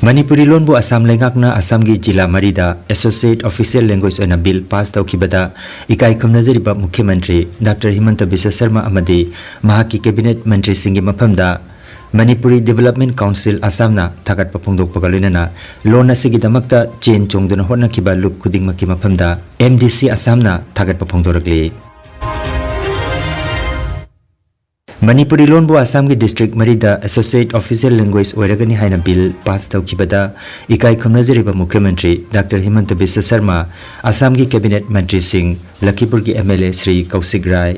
ꯃꯅꯤꯄꯨꯔꯤ ꯂꯣꯟꯕꯨ ꯑꯁꯥꯝ ꯂꯩꯉꯥꯛꯅ ꯑꯁꯥꯝꯒꯤ ꯖꯤꯂꯥ ꯃꯔꯤꯗ ꯑꯦꯁꯣꯁꯤꯌꯦꯠ ꯑꯣꯐꯤꯁꯤꯌꯦꯜ ꯂꯦꯡꯒ꯭ꯋꯦꯖ ꯑꯣꯏꯅ ꯕꯤꯜ ꯄꯥꯁ ꯇꯧꯈꯤꯕꯗ ꯏꯀꯥꯏ ꯈꯨꯝꯅꯖꯔꯤꯕ ꯃꯨꯈ꯭ꯌ ꯃꯟꯇ꯭ꯔꯤ ꯗꯥꯛꯇꯔ ꯍꯤꯃꯟꯇ ꯕꯤꯁ꯭ꯋ ꯁꯔꯃ ꯑꯃꯗꯤ ꯃꯍꯥꯛꯀꯤ ꯀꯦꯕꯤꯅꯦꯠ ꯃꯟꯇ꯭ꯔꯤꯁꯤꯡꯒꯤ ꯃꯐꯝꯗ ꯃꯅꯤꯄꯨꯔꯤ ꯗꯤꯕꯦꯂꯞꯃꯦꯟ ꯀꯥꯎꯟꯁꯤꯜ ꯑꯁꯥꯝꯅ ꯊꯥꯒꯠꯄ ꯐꯣꯡꯗꯣꯛꯄꯒ ꯂꯣꯏꯅꯅ ꯂꯣꯟ ꯑꯁꯤꯒꯤꯗꯃꯛꯇ ꯆꯦꯟ ꯆꯣꯡꯗꯨꯅ ꯍꯣꯠꯅꯈꯤꯕ ꯂꯨꯞ ꯈꯨꯗꯤꯡꯃꯛꯀꯤ ꯃꯐꯝꯗ ꯑꯦꯝ ꯗꯤ ꯁꯤ ꯑꯁꯥꯝꯅ ꯊꯥꯒꯠꯄ ꯐꯣꯡꯗꯣꯔꯛꯂꯤ꯫ ꯃꯅꯤꯄꯨꯔꯤ ꯂꯣꯟꯕꯨ ꯑꯁꯥꯝꯒꯤ ꯗꯤꯁꯇ꯭ꯔꯤꯛ ꯃꯔꯤꯗ ꯑꯦꯁꯣꯁꯤꯌꯦꯠ ꯑꯣꯐꯤꯁꯤꯌꯦꯜ ꯂꯦꯡꯒ꯭ꯋꯦꯖ ꯑꯣꯏꯔꯒꯅꯤ ꯍꯥꯏꯅ ꯕꯤꯜ ꯄꯥꯁ ꯇꯧꯈꯤꯕꯗ ꯏꯀꯥꯏ ꯈꯨꯝꯅꯖꯔꯤꯕ ꯃꯨꯈ꯭ꯌ ꯃꯟꯇ꯭ꯔꯤ ꯗꯥꯛꯇꯔ ꯍꯤꯃꯟꯇ ꯕꯤꯁ꯭ꯋ ꯁꯔꯃ, ꯑꯁꯥꯝꯒꯤ ꯀꯦꯕꯤꯅꯦꯠ ꯃꯟꯇ꯭ꯔꯤꯁꯤꯡ ꯂꯈꯤꯄꯨꯔꯒꯤ M L A Shri Kaushik Rai,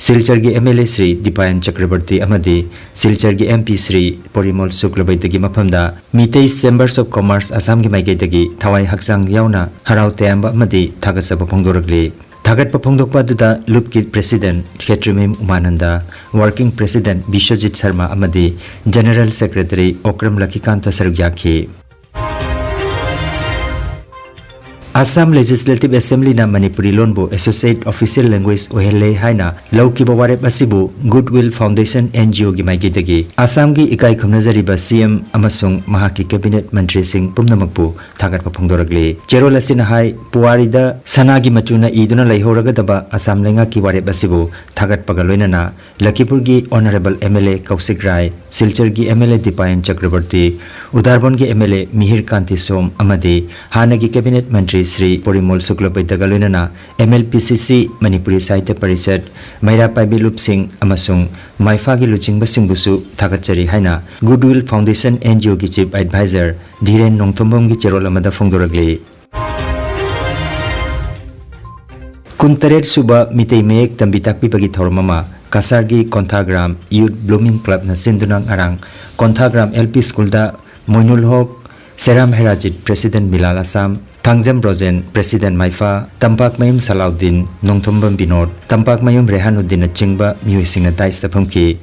ꯁꯤꯜꯆꯔꯒꯤ M L A Shri Dipayan Chakraborty ꯑꯃꯗꯤ ꯁꯤꯜꯆꯔꯒꯤ ꯑꯦꯝ ꯄꯤ ꯁ꯭ꯔꯤ ꯄꯣꯔꯤꯃꯣꯜ ꯁꯨꯛꯂꯕꯩꯗꯒꯤ ꯃꯐꯝꯗ ꯃꯤꯇꯩ ꯆꯦꯝꯕꯔꯁ ꯑꯣꯐ ꯀꯣꯃꯔꯁ ꯑꯁꯥꯝꯒꯤ ꯃꯥꯏꯀꯩꯗꯒꯤ ꯊꯋꯥꯏ ꯍꯛꯆꯥꯡ ꯌꯥꯎꯅ ꯍꯔꯥꯎ ꯇꯌꯥꯝꯕ ꯑꯃꯗꯤ ꯊꯥꯒꯠꯆꯕ ꯐꯣꯡꯗꯣꯔꯛꯂꯤ꯫ ꯊꯥꯒꯠꯄ ꯐꯣꯡꯗꯣꯛꯄ ꯑꯗꯨꯗ ꯂꯨꯞꯀꯤ ꯄ꯭ꯔꯦꯁꯤꯗꯦꯟꯠ ꯈꯦꯇ꯭ꯔꯤꯃꯌꯨꯝ ꯎꯃꯥꯅꯟꯗ, ꯋꯥꯔꯀꯤꯡ ꯄ꯭ꯔꯦꯁꯤꯗꯦꯟꯠ ꯕꯤꯁ꯭ꯋꯖꯤꯠ ꯁꯔꯃ ꯑꯃꯗꯤ ꯖꯦꯅꯔꯦꯜ ꯁꯦꯀ꯭ꯔꯦꯇꯔꯤ ꯑꯣꯀ꯭ꯔꯝ ꯂꯈꯤꯀꯥꯟꯇ ꯁꯔꯨꯛ ꯌꯥꯈꯤ꯫ ꯑꯁꯥꯝ ꯂꯦꯖꯤꯁꯂꯦꯇꯤꯚ ꯑꯦꯁꯦꯝꯕ꯭ꯂꯤꯅ ꯃꯅꯤꯄꯨꯔꯤ ꯂꯣꯟꯕꯨ ꯑꯦꯁꯣꯁꯤꯌꯦꯠ ꯑꯣꯐꯤꯁꯤꯌꯦꯜ ꯂꯦꯡꯒ꯭ꯋꯦꯖ ꯑꯣꯏꯍꯜꯂꯦ ꯍꯥꯏꯅ ꯂꯧꯈꯤꯕ ꯋꯥꯔꯦꯞ ꯑꯁꯤꯕꯨ ꯒꯨꯗꯋꯤꯜ ꯐꯥꯎꯟꯗꯦꯁꯟ, ꯑꯦꯟ ꯖꯤ ꯑꯣꯒꯤ ꯃꯥꯏꯀꯩꯗꯒꯤ ꯑꯁꯥꯝꯒꯤ ꯏꯀꯥꯏ ꯈꯨꯝꯅꯖꯔꯤꯕ ꯁꯤ ꯑꯦꯝ ꯑꯃꯁꯨꯡ ꯃꯍꯥꯛꯀꯤ ꯀꯦꯕꯤꯅꯦꯠ ꯃꯟꯇ꯭ꯔꯤꯁꯤꯡ ꯄꯨꯝꯅꯃꯛꯄꯨ ꯊꯥꯒꯠꯄ ꯐꯣꯡꯗꯣꯔꯛꯂꯤ꯫ ꯆꯦꯔꯣꯜ ꯑꯁꯤꯅ ꯍꯥꯏ, ꯄꯨꯋꯥꯔꯤꯗ ꯁꯅꯥꯒꯤ ꯃꯆꯨꯅ ꯏꯗꯨꯅ ꯂꯩꯍꯧꯔꯒꯗꯕ ꯑꯁꯥꯝ ꯂꯩꯉꯥꯛꯀꯤ ꯋꯥꯔꯦꯞ ꯑꯁꯤꯕꯨ ꯊꯥꯒꯠꯄꯒ ꯂꯣꯏꯅꯅ ꯂꯈꯤꯄꯨꯔꯒꯤ honourable M L A Kaushik Rai, ꯁꯤꯜꯆꯔꯒꯤ M L A Dipayan Chakraborty, ꯎꯗꯥꯔꯕꯣꯟꯒꯤ M L A Mihir Kanti Som ꯑꯃꯗꯤ ꯍꯥꯟꯅꯒꯤ ꯀꯦꯕꯤꯅꯦꯠ ꯃꯟꯇ꯭ꯔꯤ ꯁ꯭ꯔꯤ ꯄꯣꯔꯤꯃꯣꯜ ꯁꯨꯛꯂꯕꯩꯗꯒ ꯂꯣꯏꯅꯅ M L P C C, Manipuri ꯁꯥꯍꯤꯇ꯭ꯌ ꯄꯔꯤꯁꯠ, ꯃꯩꯔꯥ ꯄꯥꯏꯕꯤ ꯂꯨꯞꯁꯤꯡ ꯑꯃꯁꯨꯡ ꯃꯥꯏꯐꯥꯒꯤ ꯂꯨꯆꯤꯡꯕꯁꯤꯡꯕꯨꯁꯨ ꯊꯥꯒꯠꯆꯔꯤ ꯍꯥꯏꯅ ꯒꯨꯗꯋꯤꯜ ꯐꯥꯎꯟꯗꯦꯁꯟ, ꯑꯦꯟ ꯖꯤ ꯑꯣꯒꯤ ꯆꯤꯐ ꯑꯦꯗꯚꯥꯏꯖꯔ ꯙꯤꯔꯦꯟ ꯅꯣꯡꯊꯣꯝꯕꯝꯒꯤ ꯆꯦꯔꯣꯜ ꯑꯃꯗ ꯐꯣꯡꯗꯣꯔꯛꯂꯤ꯫ ꯀꯨꯟꯇꯔꯦꯠ ꯁꯨꯕ ꯃꯤꯇꯩ ꯃꯌꯦꯛ ꯇꯝꯕꯤ ꯇꯥꯛꯄꯤꯕꯒꯤ ꯊꯧꯔꯝ ꯑꯃ ꯀꯁꯥꯔꯒꯤ ꯀꯣꯟꯊꯥꯒ꯭ꯔꯥꯝ ꯌꯨꯠ ꯕ꯭ꯂꯨꯃꯤꯡ ꯀ꯭ꯂꯕꯅ ꯁꯤꯟꯗꯨꯅ ꯉꯔꯥꯡ ꯀꯣꯟꯊꯥꯒ꯭ꯔꯥꯝ ꯑꯦꯜ ꯄꯤ ꯁ꯭ꯀꯨꯜꯗ ꯃꯣꯏꯅꯨꯜ ꯍꯣꯛ, ꯁꯦꯔꯥꯝ ꯍꯦꯔꯥꯖꯤꯠ, ꯄ꯭ꯔꯦꯁꯤꯗꯦꯟꯠ ꯃꯤꯂꯥꯜ ꯑꯁꯥꯝ, ꯊꯥꯡꯖꯝ ꯕ꯭ꯔꯣꯖꯦꯟ, ꯄ꯭ꯔꯦꯁꯤꯗꯦꯟꯠ ꯃꯥꯏꯐꯥ, ꯇꯝꯄꯥꯛꯃꯌꯨꯝ ꯁꯂꯥꯎꯗꯤꯟ, ꯅꯣꯡꯊꯣꯝꯕꯝ ꯕꯤꯅꯣꯗ, ꯇꯝꯄꯥꯛꯃꯌꯨꯝ ꯔꯦꯍꯥꯟꯎꯗꯤꯟꯅꯆꯤꯡꯕ ꯃꯤꯑꯣꯏꯁꯤꯡꯅ ꯗꯥꯏꯁꯇ ꯐꯝꯈꯤ꯫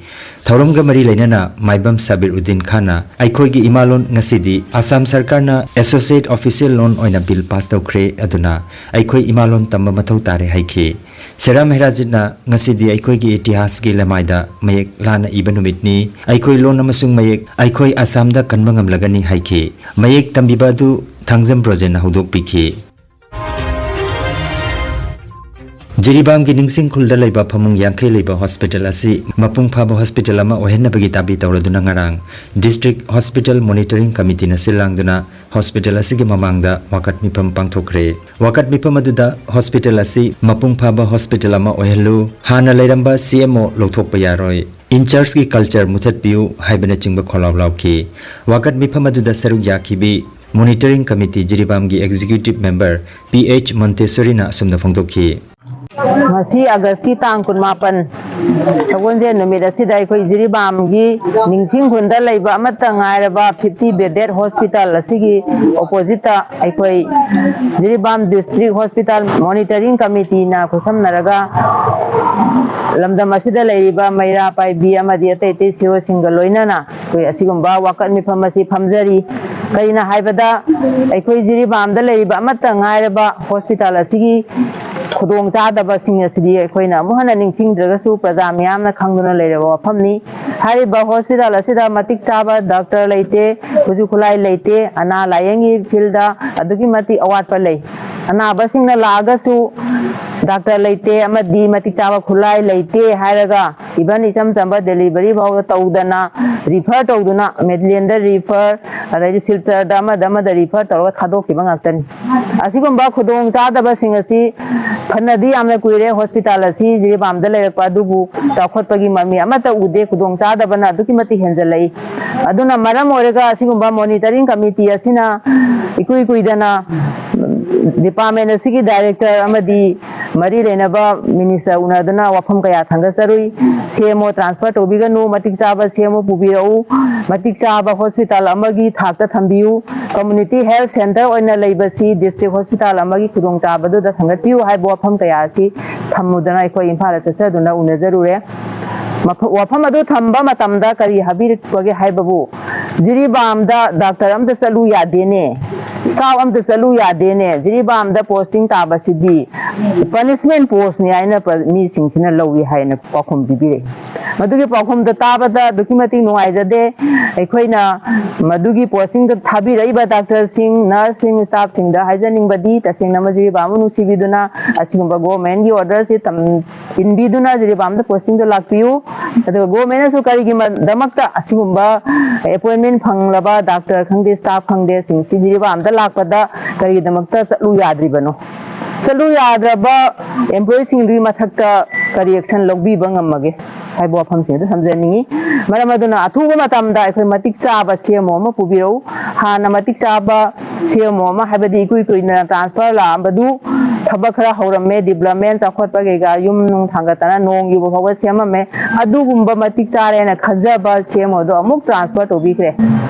ꯊꯧꯔꯝꯒ ꯃꯔꯤ ꯂꯩꯅꯅ ꯃꯥꯏꯕꯝ ꯁꯥꯕꯤꯔ ꯎꯗꯤꯟ ꯈꯥꯟꯅ ꯑꯩꯈꯣꯏꯒꯤ ꯏꯃꯥꯂꯣꯟ ꯉꯁꯤꯗꯤ ꯑꯁꯥꯝ ꯁꯔꯀꯥꯔꯅ ꯑꯦꯁꯣꯁꯤꯌꯦꯠ ꯑꯣꯐꯤꯁꯤꯌꯦꯜ ꯂꯣꯟ ꯑꯣꯏꯅ ꯕꯤꯜ ꯄꯥꯁ ꯇꯧꯈ꯭ꯔꯦ, ꯑꯗꯨꯅ ꯑꯩꯈꯣꯏ ꯏꯃꯥꯂꯣꯟ ꯇꯝꯕ ꯃꯊꯧ ꯇꯥꯔꯦ ꯍꯥꯏꯈꯤ꯫ ꯁꯦꯔꯥꯝ ꯍꯦꯔꯥꯖꯤꯠꯅ ꯉꯁꯤꯗꯤ ꯑꯩꯈꯣꯏꯒꯤ ꯏꯇꯤꯍꯥꯁꯀꯤ ꯂꯃꯥꯏꯗ ꯃꯌꯦꯛ ꯂꯥꯟꯅ ꯏꯕ ꯅꯨꯃꯤꯠꯅꯤ, ꯑꯩꯈꯣꯏ ꯂꯣꯟ ꯑꯃꯁꯨꯡ ꯃꯌꯦꯛ ꯑꯩꯈꯣꯏ ꯑꯁꯥꯝꯗ ꯀꯟꯕ ꯉꯝꯂꯒꯅꯤ ꯍꯥꯏꯈꯤ꯫ ꯃꯌꯦꯛ ꯇꯝꯕꯤꯕ ꯑꯗꯨ ꯊꯥꯡꯖꯝ ꯕ꯭ꯔꯣꯖꯦꯟꯅ ꯍꯧꯗꯣꯛꯄꯤꯈꯤ꯫ ꯖꯤꯔꯤꯕꯥꯝꯒꯤ ꯅꯤꯡꯁꯤꯡ ꯈꯨꯜꯗ ꯂꯩꯕ ꯐꯃꯨꯡ ꯌꯥꯡꯈꯩ ꯂꯩꯕ ꯍꯣꯁꯄꯤꯇꯥꯜ ꯑꯁꯤ ꯃꯄꯨꯡ ꯐꯥꯕ ꯍꯣꯁꯄꯤꯇꯥꯜ ꯑꯃ ꯑꯣꯏꯍꯟꯅꯕꯒꯤ ꯗꯥꯕꯤ ꯇꯧꯔꯗꯨꯅ ꯉꯔꯥꯡ ꯗꯤꯁꯇ꯭ꯔꯤꯛ ꯍꯣꯁꯄꯤꯇꯥꯜ ꯃꯣꯅꯤꯇꯔꯤꯡ ꯀꯃꯤꯇꯤꯅ ꯁꯤꯜ ꯂꯥꯡꯗꯨꯅ ꯍꯣꯁꯄꯤꯇꯥꯜ ꯑꯁꯤꯒꯤ ꯃꯃꯥꯡꯗ ꯋꯥꯀꯠ ꯃꯤꯐꯝ ꯄꯥꯡꯊꯣꯛꯈ꯭ꯔꯦ꯫ ꯋꯥꯀꯠ ꯃꯤꯐꯝ ꯑꯗꯨꯗ ꯍꯣꯁꯄꯤꯇꯥꯜ ꯑꯁꯤ ꯃꯄꯨꯡ ꯐꯥꯕ ꯍꯣꯁꯄꯤꯇꯥꯜ ꯑꯃ ꯑꯣꯏꯍꯜꯂꯨ, ꯍꯥꯟꯅ ꯂꯩꯔꯝꯕ ꯁꯤ ꯑꯦꯝ ꯑꯣ ꯂꯧꯊꯣꯛꯄ ꯌꯥꯔꯣꯏ, ꯏꯟꯆꯥꯔꯖꯀꯤ ꯀꯜꯆꯔ ꯃꯨꯊꯠꯄꯤꯌꯨ ꯍꯥꯏꯕꯅꯆꯤꯡꯕ ꯈꯣꯜꯂꯥꯎ ꯂꯥꯎꯈꯤ꯫ ꯋꯥꯀꯠ ꯃꯤꯐꯝ ꯑꯗꯨꯗ ꯁꯔꯨꯛ ꯌꯥꯈꯤꯕꯤ ꯃꯣꯅꯤꯇꯔꯤꯡ ꯀꯃꯤꯇꯤ ꯖꯤꯔꯤꯕꯥꯝꯒꯤ ꯑꯦꯛꯖꯤꯀ꯭ꯌꯨꯇꯤꯚ ꯃꯦꯝꯕꯔ ꯄꯤ ꯑꯩꯆ ꯃꯣꯟꯇꯦꯁꯣꯔꯤꯅ ꯑꯁꯨꯝꯅ ꯐꯣꯡꯗꯣꯛꯈꯤ꯫ ꯉꯁꯤ ꯑꯥꯒꯁꯀꯤ ꯇꯥꯡ ꯀꯨꯟꯃꯥꯄꯟ, ꯁꯒꯣꯜꯁꯦꯟ ꯅꯨꯃꯤꯠ ꯑꯁꯤꯗ ꯑꯩꯈꯣꯏ ꯖꯤꯔꯤꯕꯥꯝꯒꯤ ꯅꯤꯡꯁꯤꯡ ꯈꯨꯟꯗ ꯂꯩꯕ ꯑꯃꯠꯇ ꯉꯥꯏꯔꯕ ꯐꯤꯐꯇꯤ ꯕꯦꯗꯦꯠ ꯍꯣꯁꯄꯤꯇꯥꯜ ꯑꯁꯤꯒꯤ ꯑꯣꯄꯣꯖꯤꯠꯇ ꯑꯩꯈꯣꯏ ꯖꯤꯔꯤꯕꯥꯝ ꯗꯤꯁꯇ꯭ꯔꯤꯛ ꯍꯣꯁꯄꯤꯇꯥꯜ ꯃꯣꯅꯤꯇꯔꯤꯡ ꯀꯃꯤꯇꯤꯅ ꯈꯨꯠꯁꯝꯅꯔꯒ ꯂꯝꯗꯝ ꯑꯁꯤꯗ ꯂꯩꯔꯤꯕ ꯃꯩꯔꯥ ꯄꯥꯏꯕꯤ ꯑꯃꯗꯤ ꯑꯇꯩ ꯑꯇꯩ ꯁꯤꯑꯣꯁꯤꯡꯒ ꯂꯣꯏꯅꯅ ꯑꯩꯈꯣꯏ ꯑꯁꯤꯒꯨꯝꯕ ꯋꯥꯀꯠ ꯃꯤꯐꯝ ꯑꯁꯤ ꯐꯝꯖꯔꯤ꯫ ꯀꯔꯤꯅ ꯍꯥꯏꯕꯗ, ꯑꯩꯈꯣꯏ ꯖꯤꯔꯤꯕꯥꯝꯗ ꯂꯩꯔꯤꯕ ꯑꯃꯠꯇ ꯉꯥꯏꯔꯕ ꯍꯣꯁꯄꯤꯇꯥꯜ ꯑꯁꯤꯒꯤ ꯈꯨꯗꯣꯡꯆꯥꯗꯕꯁꯤꯡ ꯑꯁꯤꯗꯤ ꯑꯩꯈꯣꯏꯅ ꯑꯃꯨꯛ ꯍꯟꯅ ꯅꯤꯡꯁꯤꯡꯗ꯭ꯔꯒꯁꯨ ꯄ꯭ꯔꯖꯥ ꯃꯤꯌꯥꯝꯅ ꯈꯪꯗꯨꯅ ꯂꯩꯔꯕ ꯋꯥꯐꯝꯅꯤ꯫ ꯍꯥꯏꯔꯤꯕ ꯍꯣꯁꯄꯤꯇꯥꯜ ꯑꯁꯤꯗ ꯃꯇꯤꯛ ꯆꯥꯕ ꯗꯥꯛꯇꯔ ꯂꯩꯇꯦ, ꯈꯨꯠꯁꯨ ꯈꯨꯠꯂꯥꯏ ꯂꯩꯇꯦ, ꯑꯅꯥ ꯂꯥꯌꯦꯡꯒꯤ ꯐꯤꯜꯗ ꯑꯗꯨꯛꯀꯤ ꯃꯇꯤꯛ ꯑꯋꯥꯠꯄ ꯂꯩ꯫ ꯑꯅꯥꯕꯁꯤꯡꯅ ꯂꯥꯛꯑꯒꯁꯨ ꯗꯥꯛꯇꯔ ꯂꯩꯇꯦ ꯑꯃꯗꯤ ꯃꯇꯤꯛ ꯆꯥꯕ ꯈꯨꯠꯂꯥꯏ ꯂꯩꯇꯦ ꯍꯥꯏꯔꯒ, ꯏꯚꯟ ꯏꯆꯝ ꯆꯝꯕ ꯗꯦꯂꯤꯚꯔꯤ ꯐꯥꯎꯗ ꯇꯧꯗꯅ, ꯔꯤꯐꯔ ꯇꯧꯗꯨꯅ, ꯃꯦꯗꯤꯂꯦꯟꯗ ꯔꯤꯐꯔ, ꯑꯗꯩꯗꯤ ꯁꯤꯜꯆꯔꯗ ꯑꯃꯗ ꯑꯃꯗ ꯔꯤꯐꯔ ꯇꯧꯔꯒ ꯊꯥꯗꯣꯛꯈꯤꯕ ꯉꯥꯛꯇꯅꯤ꯫ ꯑꯁꯤꯒꯨꯝꯕ ꯈꯨꯗꯣꯡ ꯆꯥꯗꯕꯁꯤꯡ ꯑꯁꯤ ꯐꯅꯗꯤ ꯌꯥꯝꯅ ꯀꯨꯏꯔꯦ ꯍꯣꯁꯄꯤꯇꯥꯜ ꯑꯁꯤ ꯖꯤꯔꯤꯕꯥꯝꯗ ꯂꯩꯔꯛꯄ, ꯑꯗꯨꯕꯨ ꯆꯥꯎꯈꯠꯄꯒꯤ ꯃꯃꯤ ꯑꯃꯠꯇ ꯎꯗꯦ꯫ ꯈꯨꯗꯣꯡ ꯆꯥꯗꯕꯅ ꯑꯗꯨꯛꯀꯤ ꯃꯇꯤꯛ ꯍꯦꯟꯖꯜꯂꯛꯏ꯫ ꯑꯗꯨꯅ ꯃꯔꯝ ꯑꯣꯏꯔꯒ ꯑꯁꯤꯒꯨꯝꯕ ꯃꯣꯅꯤꯇꯔꯤꯡ ꯀꯃꯤꯇꯤ ꯑꯁꯤꯅ ꯏꯀꯨꯏ ꯀꯨꯏꯗꯅ ꯗꯤꯄꯥꯔꯠꯃꯦꯟ ꯑꯁꯤꯒꯤ ꯗꯥꯏꯔꯦꯛꯇꯔ ꯑꯃꯗꯤ ꯃꯔꯤ ꯂꯩꯅꯕ ꯃꯤꯅꯤꯁꯇꯔ ꯎꯅꯗꯨꯅ ꯋꯥꯐꯝ ꯀꯌꯥ ꯊꯥꯡꯒꯠꯆꯔꯨꯏ꯫ ꯁꯤ ꯑꯦꯝ ꯑꯣ ꯇ꯭ꯔꯥꯟꯁꯐꯔ ꯇꯧꯕꯤꯒꯅꯨ, ꯃꯇꯤꯛ ꯆꯥꯕ ꯁꯤ ꯑꯦꯝ ꯑꯣ ꯄꯨꯕꯤꯔꯛꯎ, ꯃꯇꯤꯛ ꯆꯥꯕ ꯍꯣꯁꯄꯤꯇꯥꯜ ꯑꯃꯒꯤ ꯊꯥꯛꯇ ꯊꯝꯕꯤꯌꯨ, ꯀꯝꯃꯨꯅꯤꯇꯤ ꯍꯦꯜꯊ ꯁꯦꯟꯇꯔ ꯑꯣꯏꯅ ꯂꯩꯕꯁꯤ ꯗꯤꯁꯇ꯭ꯔꯤꯛ ꯍꯣꯁꯄꯤꯇꯥꯜ ꯑꯃꯒꯤ ꯈꯨꯗꯣꯡꯆꯥꯕꯗꯨꯗ ꯊꯥꯡꯒꯠꯄꯤꯌꯨ ꯍꯥꯏꯕ ꯋꯥꯐꯝ ꯀꯌꯥ ꯑꯁꯤ ꯊꯝꯃꯨꯗꯅ ꯑꯩꯈꯣꯏ ꯏꯝꯐꯥꯜꯗ ꯆꯠꯆꯗꯨꯅ ꯎꯅꯖꯔꯨꯔꯦ꯫ ꯃꯐ-, ꯋꯥꯐꯝ ꯑꯗꯨ ꯊꯝꯕ ꯃꯇꯝꯗ ꯀꯔꯤ ꯍꯥꯏꯕꯤꯔꯛꯄꯒꯦ ꯍꯥꯏꯕꯕꯨ, ꯖꯤꯔꯤꯕꯥꯝꯗ ꯗꯥꯛꯇꯔ ꯑꯝꯇ ꯆꯠꯂꯨ ꯌꯥꯗꯦꯅꯦ, staff ꯑꯝꯇ ꯆꯠꯂꯨ ꯌꯥꯗꯦꯅꯦ, ꯖꯤꯔꯤꯕꯥꯝꯗ posting ꯇꯥꯕꯁꯤꯗꯤ punishment postꯅꯤ ꯍꯥꯏꯅ ꯄ꯭ꯔ-, ꯃꯤꯁꯤꯡꯁꯤꯅ ꯂꯧꯏ ꯍꯥꯏꯅ ꯄꯥꯎꯈꯨꯝ ꯄꯤꯕꯤꯔꯛꯏ꯫ ꯃꯗꯨꯒꯤ ꯄꯥꯎꯈꯨꯝꯗꯣ ꯇꯥꯕꯗ ꯑꯗꯨꯛꯀꯤ ꯃꯇꯤꯛ ꯅꯨꯡꯉꯥꯏꯖꯗꯦ꯫ ꯑꯩꯈꯣꯏꯅ ꯃꯗꯨꯒꯤ postingꯗ ꯊꯥꯕꯤꯔꯛꯏꯕ doctorꯁꯤꯡ, nurseꯁꯤꯡ, staffꯁꯤꯡꯗ ꯍꯥꯏꯖꯅꯤꯡꯕꯗꯤ, ꯇꯁꯦꯡꯅ ꯃꯁꯤꯒꯤ ꯄꯥꯝꯕ ꯅꯨꯡꯁꯤꯕꯤꯗꯨꯅ ꯑꯁꯤꯒꯨꯝꯕ governmentꯀꯤ orderꯁꯤ ꯇꯝ-, ꯏꯟꯕꯤꯗꯨꯅ ꯖꯤꯔꯤꯕꯥꯝꯗ postingꯗ ꯂꯥꯛꯄꯤꯌꯨ꯫ ꯑꯗꯨꯒ governmentꯅꯁꯨ ꯀꯔꯤꯒꯤꯗꯃꯛꯇ ꯑꯁꯤꯒꯨꯝꯕ appointment ꯐꯪꯂꯕ doctor ꯈꯪꯗꯦ, staff ꯈꯪꯗꯦ, ꯁꯤꯡꯁꯤ ꯖꯤꯔꯤꯕꯥꯝꯗ ꯂꯥꯛꯄꯗ ꯀꯔꯤꯒꯤꯗꯃꯛꯇ ꯆꯠꯂꯨ ꯌꯥꯗ꯭ꯔꯤꯕꯅꯣ? ꯆꯠꯂꯨ ꯌꯥꯗ꯭ꯔꯕ employeeꯁꯤꯡꯗꯨꯒꯤ ꯃꯊꯛꯇ ꯀꯔꯤ action ꯂꯧꯕꯤꯕ ꯉꯝꯃꯒꯦ ꯍꯥꯏꯕ ꯋꯥꯐꯝꯁꯤꯡ ꯑꯗꯨ ꯊꯝꯖꯅꯤꯡꯉꯤ꯫ ꯃꯔꯝ ꯑꯗꯨꯅ ꯑꯊꯨꯕ ꯃꯇꯝꯗ ꯑꯩꯈꯣꯏ ꯃꯇꯤꯛ ꯆꯥꯕ CMO ꯑꯃ ꯄꯨꯕꯤꯔꯛꯎ꯫ ꯍꯥꯟꯅ ꯃꯇꯤꯛ ꯆꯥꯕ CMO ꯑꯃ, ꯍꯥꯏꯕꯗꯤ ꯏꯀꯨꯏ ꯀꯨꯏꯗꯅ transfer ꯂꯥꯛꯑꯝꯕꯗꯨ, ꯊꯕꯛ ꯈꯔ ꯍꯧꯔꯝꯃꯦ, development ꯆꯥꯎꯈꯠꯄ ꯀꯩꯀꯥ, ꯌꯨꯝ ꯅꯨꯡ ꯊꯥꯡꯒꯠꯇꯅ ꯅꯣꯡ ꯌꯨꯕ ꯐꯥꯎꯕ ꯁꯦꯝꯃꯝꯃꯦ, ꯑꯗꯨꯒꯨꯝꯕ ꯃꯇꯤꯛ ꯆꯥꯔꯦꯅ ꯈꯟꯖꯕ CMOꯗꯣ ꯑꯃꯨꯛ transfer ꯇꯧꯕꯤꯈ꯭ꯔꯦ꯫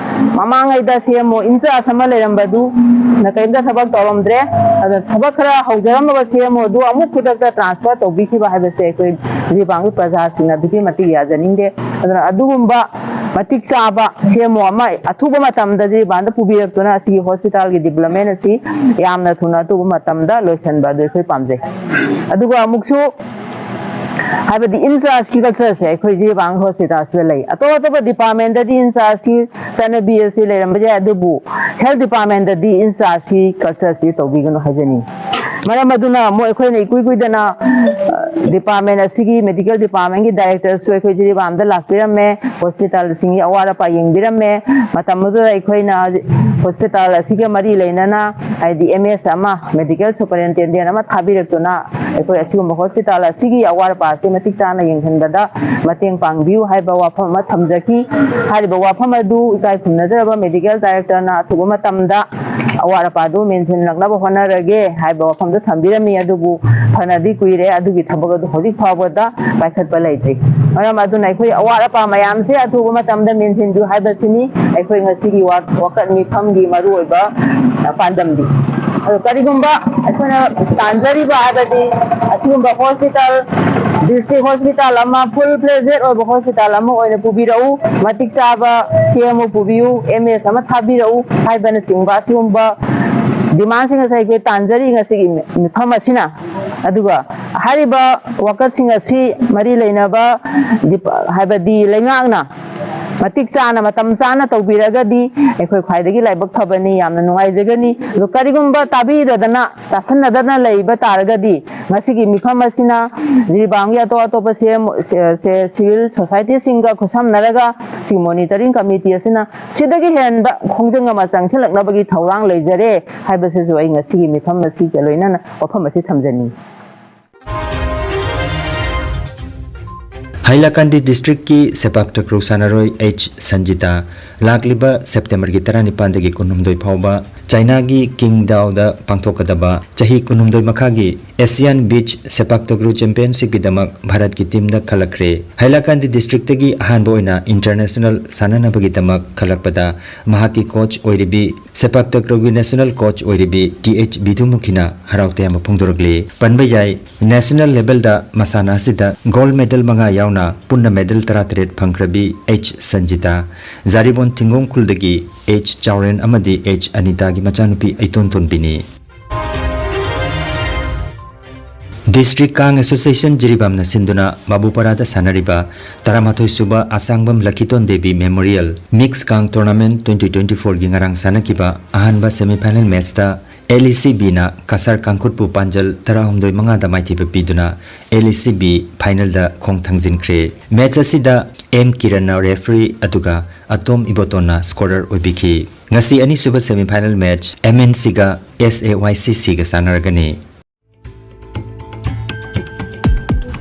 ꯃꯃꯥꯡꯉꯩꯗ CMO in-charge ꯑꯃ ꯂꯩꯔꯝꯕꯗꯨ ꯅ ꯀꯔꯤꯝꯇ ꯊꯕꯛ ꯇꯧꯔꯝꯗ꯭ꯔꯦ꯫ ꯑꯗꯨꯅ ꯊꯕꯛ ꯈꯔ ꯍꯧꯖꯔꯝꯃꯕ CMOꯗꯨ ꯑꯃꯨꯛ ꯈꯨꯗꯛꯇ transfer ꯇꯧꯕꯤꯈꯤꯕ ꯍꯥꯏꯕꯁꯦ ꯑꯩꯈꯣꯏ ꯖꯤꯔꯤꯕꯥꯝꯒꯤ ꯄ꯭ꯔꯖꯥꯁꯤꯡꯅ ꯑꯗꯨꯛꯀꯤ ꯃꯇꯤꯛ ꯌꯥꯖꯅꯤꯡꯗꯦ꯫ ꯑꯗꯨꯅ ꯑꯗꯨꯒꯨꯝꯕ ꯃꯇꯤꯛ ꯆꯥꯕ CMO ꯑꯃ ꯑꯊꯨꯕ ꯃꯇꯝꯗ ꯖꯤꯔꯤꯕꯥꯝꯗ ꯄꯨꯕꯤꯔꯛꯇꯨꯅ ꯑꯁꯤꯒꯤ hospitalꯒꯤ development ꯑꯁꯤ ꯌꯥꯝꯅ ꯊꯨꯅ ꯑꯊꯨꯕ ꯃꯇꯝꯗ ꯂꯣꯏꯁꯤꯟꯕ ꯑꯗꯨ ꯑꯩꯈꯣꯏ ꯄꯥꯝꯖꯩ꯫ ꯑꯗꯨꯒ ꯑꯃꯨꯛꯁꯨ, ꯍꯥꯏꯕꯗꯤ in-chargeꯀꯤ cultureꯁꯦ ꯑꯩꯈꯣꯏ ꯖꯤꯔꯤꯕꯥꯝ hospitalꯁꯤꯗ ꯂꯩ꯫ ꯑꯇꯣꯞ ꯑꯇꯣꯞꯄ departmentꯇꯗꯤ in-chargeꯀꯤ ꯆꯠꯅꯕꯤ ꯑꯁꯤ ꯂꯩꯔꯝꯕ ꯌꯥꯏ, ꯑꯗꯨꯕꯨ health departmentꯇꯗꯤ in-chargeꯀꯤ cultureꯁꯤ ꯇꯧꯕꯤꯒꯅꯨ ꯍꯥꯏꯖꯅꯤꯡꯉꯤ꯫ ꯃꯔꯝ ꯑꯗꯨꯅ ꯃꯣꯏ, ꯑꯩꯈꯣꯏꯅ ꯏꯀꯨꯏ ꯀꯨꯏꯗꯅ, ꯑ, department ꯑꯁꯤꯒꯤ medical departmentꯀꯤ directorꯁꯨ ꯑꯩꯈꯣꯏ ꯖꯤꯔꯤꯕꯥꯝꯗ ꯂꯥꯛꯄꯤꯔꯝꯃꯦ꯫ Hospitalꯁꯤꯡꯒꯤ ꯑꯋꯥꯠ ꯑꯄꯥ ꯌꯦꯡꯕꯤꯔꯝꯃꯦ꯫ ꯃꯇꯝ ꯑꯗꯨꯗ ꯑꯩꯈꯣꯏꯅ hospital ꯑꯁꯤꯒ ꯃꯔꯤ ꯂꯩꯅꯅ, ꯍꯥꯏꯗꯤ M S ꯑꯃ, medical superintendent ꯑꯃ ꯊꯥꯕꯤꯔꯛꯇꯨꯅ ꯑꯩꯈꯣꯏ ꯑꯁꯤꯒꯨꯝꯕ hospital ꯑꯁꯤꯒꯤ ꯑꯋꯥꯠ ꯑꯄꯥ ꯑꯁꯤ ꯃꯇꯤꯛ ꯆꯥꯅ ꯌꯦꯡꯁꯤꯟꯕꯗ ꯃꯇꯦꯡ ꯄꯥꯡꯕꯤꯌꯨ ꯍꯥꯏꯕ ꯋꯥꯐꯝ ꯑꯃ ꯊꯝꯖꯈꯤ꯫ ꯍꯥꯏꯔꯤꯕ ꯋꯥꯐꯝ ꯑꯗꯨ ꯏꯀꯥꯏ ꯈꯨꯝꯅꯖꯔꯕ medical directorꯅ ꯑꯊꯨꯕ ꯃꯇꯝꯗ ꯑꯋꯥꯠ ꯑꯄꯥꯗꯨ ꯃꯦꯟꯁꯤꯟꯂꯛꯅꯕ ꯍꯣꯠꯅꯔꯒꯦ ꯍꯥꯏꯕ ꯋꯥꯐꯝꯗꯨ ꯊꯝꯕꯤꯔꯝꯃꯤ꯫ ꯑꯗꯨꯕꯨ ꯐꯅꯗꯤ ꯀꯨꯏꯔꯦ, ꯑꯗꯨꯒꯤ ꯊꯕꯛ ꯑꯗꯨ ꯍꯧꯖꯤꯛ ꯐꯥꯎꯕꯗ ꯄꯥꯏꯈꯠꯄ ꯂꯩꯇ꯭ꯔꯤ꯫ ꯃꯔꯝ ꯑꯗꯨꯅ ꯑꯩꯈꯣꯏ ꯑꯋꯥꯠ ꯑꯄꯥ ꯃꯌꯥꯝꯁꯦ ꯑꯊꯨꯕ ꯃꯇꯝꯗ ꯃꯦꯟꯁꯤꯟꯕꯤꯌꯨ ꯍꯥꯏꯕꯁꯤꯅꯤ ꯑꯩꯈꯣꯏ ꯉꯁꯤꯒꯤ ꯋꯥ-, ꯋꯥꯀꯠ ꯃꯤꯐꯝꯒꯤ ꯃꯔꯨꯑꯣꯏꯕ, ꯑ, ꯄꯥꯟꯗꯝꯗꯤ꯫ ꯑꯗꯣ ꯀꯔꯤꯒꯨꯝꯕ ꯑꯩꯈꯣꯏꯅ ꯇꯥꯟꯖꯔꯤꯕ ꯍꯥꯏꯕꯗꯤ ꯑꯁꯤꯒꯨꯝꯕ hospital ꯗꯤꯁꯇ꯭ꯔꯤꯛ ꯍꯣꯁꯄꯤꯇꯥꯜ ꯑꯃ, ꯐꯨꯜ ꯐ꯭ꯂꯦꯖꯦꯗ ꯑꯣꯏꯕ ꯍꯣꯁꯄꯤꯇꯥꯜ ꯑꯃ ꯑꯣꯏꯅ ꯄꯨꯕꯤꯔꯛꯎ, ꯃꯇꯤꯛ ꯆꯥꯕ ꯁꯤ ꯑꯦꯝ ꯑꯣ ꯄꯨꯕꯤꯌꯨ, ꯑꯦꯝ ꯑꯦꯁ ꯑꯃ ꯊꯥꯕꯤꯔꯛꯎ ꯍꯥꯏꯕꯅꯆꯤꯡꯕ ꯑꯁꯤꯒꯨꯝꯕ ꯗꯤꯃꯥꯟꯁꯤꯡ ꯑꯁꯤ ꯑꯩꯈꯣꯏ ꯇꯥꯟꯖꯔꯤ ꯉꯁꯤꯒꯤ ꯃꯤꯐꯝ ꯑꯁꯤꯅ꯫ ꯑꯗꯨꯒ ꯍꯥꯏꯔꯤꯕ ꯋꯥꯀꯔꯁꯤꯡ ꯑꯁꯤ ꯃꯔꯤ ꯂꯩꯅꯕ ꯗꯤꯄ-, ꯍꯥꯏꯕꯗꯤ ꯂꯩꯉꯥꯛꯅ ꯃꯇꯤꯛ ꯆꯥꯅ, ꯃꯇꯝ ꯆꯥꯅ ꯇꯧꯕꯤꯔꯒꯗꯤ ꯑꯩꯈꯣꯏ ꯈ꯭ꯋꯥꯏꯗꯒꯤ ꯂꯥꯏꯕꯛ ꯐꯕꯅꯤ, ꯌꯥꯝꯅ ꯅꯨꯡꯉꯥꯏꯖꯒꯅꯤ꯫ ꯑꯗꯣ ꯀꯔꯤꯒꯨꯝꯕ ꯇꯥꯕꯤꯗꯗꯅ, ꯇꯥꯁꯟꯅꯗꯅ ꯂꯩꯕ ꯇꯥꯔꯒꯗꯤ, ꯉꯁꯤꯒꯤ ꯃꯤꯐꯝ ꯑꯁꯤꯅ ꯖꯤꯔꯤꯕꯥꯝꯒꯤ ꯑꯇꯣꯞ ꯑꯇꯣꯞꯄ ꯁꯤ ꯑꯦꯝ, ꯁꯤ-, ꯁꯤ-, ꯁꯤꯚꯤꯜ ꯁꯣꯁꯥꯏꯇꯤꯁꯤꯡꯒ ꯈꯨꯠꯁꯝꯅꯔꯒ ꯁꯤ ꯃꯣꯅꯤꯇꯔꯤꯡ ꯀꯃꯤꯇꯤ ꯑꯁꯤꯅ ꯁꯤꯗꯒꯤ ꯍꯦꯟꯕ ꯈꯣꯡꯖꯪ ꯑꯃ ꯆꯪꯁꯤꯜꯂꯛꯅꯕꯒꯤ ꯊꯧꯔꯥꯡ ꯂꯩꯖꯔꯦ ꯍꯥꯏꯕꯁꯤꯁꯨ ꯑꯩ ꯉꯁꯤꯒꯤ ꯃꯤꯐꯝ ꯑꯁꯤꯒ ꯂꯣꯏꯅꯅ ꯋꯥꯐꯝ ꯑꯁꯤ ꯊꯝꯖꯅꯤꯡꯏ꯫ ꯍꯥꯏꯂꯥꯀꯥꯟꯗꯤ ꯗꯤꯁꯇ꯭ꯔꯤꯛꯀꯤ ꯁꯦꯄꯥꯛ ꯇꯀ꯭ꯔꯨ ꯁꯥꯟꯅꯔꯣꯏ ꯑꯩꯆ ꯁꯟꯖꯤꯇꯥ ꯂꯥꯛꯂꯤꯕ ꯁꯦꯞꯇꯦꯝꯕꯔꯒꯤ ꯇꯔꯥꯅꯤꯄꯥꯟꯗꯒꯤ ꯀꯨꯟꯍꯨꯝꯗꯣꯏ ꯐꯥꯎꯕ ꯆꯥꯏꯅꯥꯒꯤ ꯀꯤꯡꯗꯥꯎꯗ ꯄꯥꯡꯊꯣꯛꯀꯗꯕ ꯆꯍꯤ ꯀꯨꯟꯍꯨꯝꯗꯣꯏ ꯃꯈꯥꯒꯤ ꯑꯦꯁꯤꯌꯥꯟ ꯕꯤꯆ ꯁꯦꯄꯥꯛ ꯇꯀ꯭ꯔꯨ ꯆꯦꯝꯄꯤꯌꯟꯁꯤꯞꯀꯤꯗꯃꯛ ꯚꯥꯔꯠꯀꯤ ꯇꯤꯝꯗ ꯈꯜꯂꯛꯈ꯭ꯔꯦ꯫ ꯍꯥꯏꯂꯥꯀꯥꯟꯗꯤ ꯗꯤꯁꯇ꯭ꯔꯤꯛꯇꯒꯤ ꯑꯍꯥꯟꯕ ꯑꯣꯏꯅ ꯏꯟꯇꯔꯅꯦꯁꯅꯦꯜ ꯁꯥꯟꯅꯅꯕꯒꯤꯗꯃꯛ ꯈꯜꯂꯛꯄꯗ ꯃꯍꯥꯛꯀꯤ ꯀꯣꯆ ꯑꯣꯏꯔꯤꯕꯤ ꯁꯦꯄꯥꯛ ꯇꯀ꯭ꯔꯨꯒꯤ ꯅꯦꯁꯅꯦꯜ ꯀꯣꯆ ꯑꯣꯏꯔꯤꯕꯤ ꯇꯤ ꯑꯩꯆ ꯕꯤꯗꯨꯃꯨꯈꯤꯅ ꯍꯔꯥꯎ ꯇꯌꯥꯝꯕ ꯐꯣꯡꯗꯣꯔꯛꯂꯤ꯫ ꯄꯟꯕ ꯌꯥꯏ, ꯅꯦꯁꯅꯦꯜ ꯂꯦꯚꯦꯜꯗ ꯃꯁꯥꯟꯅ ꯑꯁꯤꯗ ꯒꯣꯜꯗ ꯃꯦꯗꯜ ꯃꯉꯥ ꯌꯥꯎꯅ ꯄꯨꯟꯅ ꯃꯦꯗꯜ ꯇꯔꯥꯇꯔꯦꯠ ꯐꯪꯈ꯭ꯔꯕꯤ ꯑꯩꯆ ꯁꯟꯖꯤꯇꯥ, ꯖꯥꯔꯤꯕꯣꯟ ꯊꯤꯡꯒꯣꯡ ꯈꯨꯜꯗꯒꯤ ꯑꯩꯆ ꯆꯥꯎꯔꯦꯟ ꯑꯃꯗꯤ ꯑꯩꯆ ꯑꯅꯤꯇꯥꯒꯤ ꯃꯆꯥꯅꯨꯄꯤ ꯑꯩꯇꯣꯟ ꯇꯣꯟꯕꯤꯅꯤ꯫ ꯗꯤꯁꯇ꯭ꯔꯤꯛ ꯀꯥꯡ ꯑꯦꯁꯣꯁꯤꯌꯦꯁꯟ ꯖꯤꯔꯤꯕꯥꯝꯅ ꯁꯤꯟꯗꯨꯅ ꯃꯕꯨꯄꯔꯥꯗ ꯁꯥꯟꯅꯔꯤꯕ ꯇꯔꯥꯃꯥꯊꯣꯏ ꯁꯨꯕ ꯑꯁꯥꯡꯕꯝ ꯂꯈꯤꯇꯣꯟ ꯗꯦꯕꯤ ꯃꯦꯃꯣꯔꯤꯌꯦꯜ ꯃꯤꯛꯁ ꯀꯥꯡ ꯇꯣꯔꯅꯥꯃꯦꯟꯠ ꯇ꯭ꯋꯦꯟꯇꯤ ꯇ꯭ꯋꯦꯟꯇꯤ ꯐꯣꯔꯒꯤ ꯉꯔꯥꯡ ꯁꯥꯟꯅꯈꯤꯕ ꯑꯍꯥꯟꯕ ꯁꯦꯃꯤꯐꯥꯏꯅꯦꯜ ꯃꯦꯠꯆꯇ ꯑꯦꯜ ꯏ ꯁꯤ ꯕꯤꯅ ꯀꯁꯥꯔ ꯀꯥꯡꯈꯨꯠꯄꯨ ꯄꯥꯟꯖꯜ ꯇꯔꯥꯍꯨꯝꯗꯣꯏ ꯃꯉꯥꯗ ꯃꯥꯏꯊꯤꯕ ꯄꯤꯗꯨꯅ ꯑꯦꯜ ꯏ ꯁꯤ ꯕꯤ ꯐꯥꯏꯅꯦꯜꯗ ꯈꯣꯡ ꯊꯥꯡꯖꯤꯟꯈ꯭ꯔꯦ꯫ ꯃꯦꯠꯆ ꯑꯁꯤꯗ ꯑꯦꯝ ꯀꯤꯔꯟꯅ ꯔꯦꯐ꯭ꯔꯤ ꯑꯗꯨꯒ ꯑꯇꯣꯝ ꯏꯕꯣꯇꯣꯟꯅ ꯁ꯭ꯀꯣꯔꯔ ꯑꯣꯏꯕꯤꯈꯤ꯫ ꯉꯁꯤ ꯑꯅꯤꯁꯨꯕ ꯁꯦꯃꯤꯐꯥꯏꯅꯦꯜ ꯃꯦꯠꯆ ꯑꯦꯝ ꯑꯦꯟ ꯁꯤꯒ ꯑꯦꯁ ꯑꯦ ꯋꯥꯏ ꯁꯤ ꯁꯤꯒ ꯁꯥꯟꯅꯔꯒꯅꯤ꯫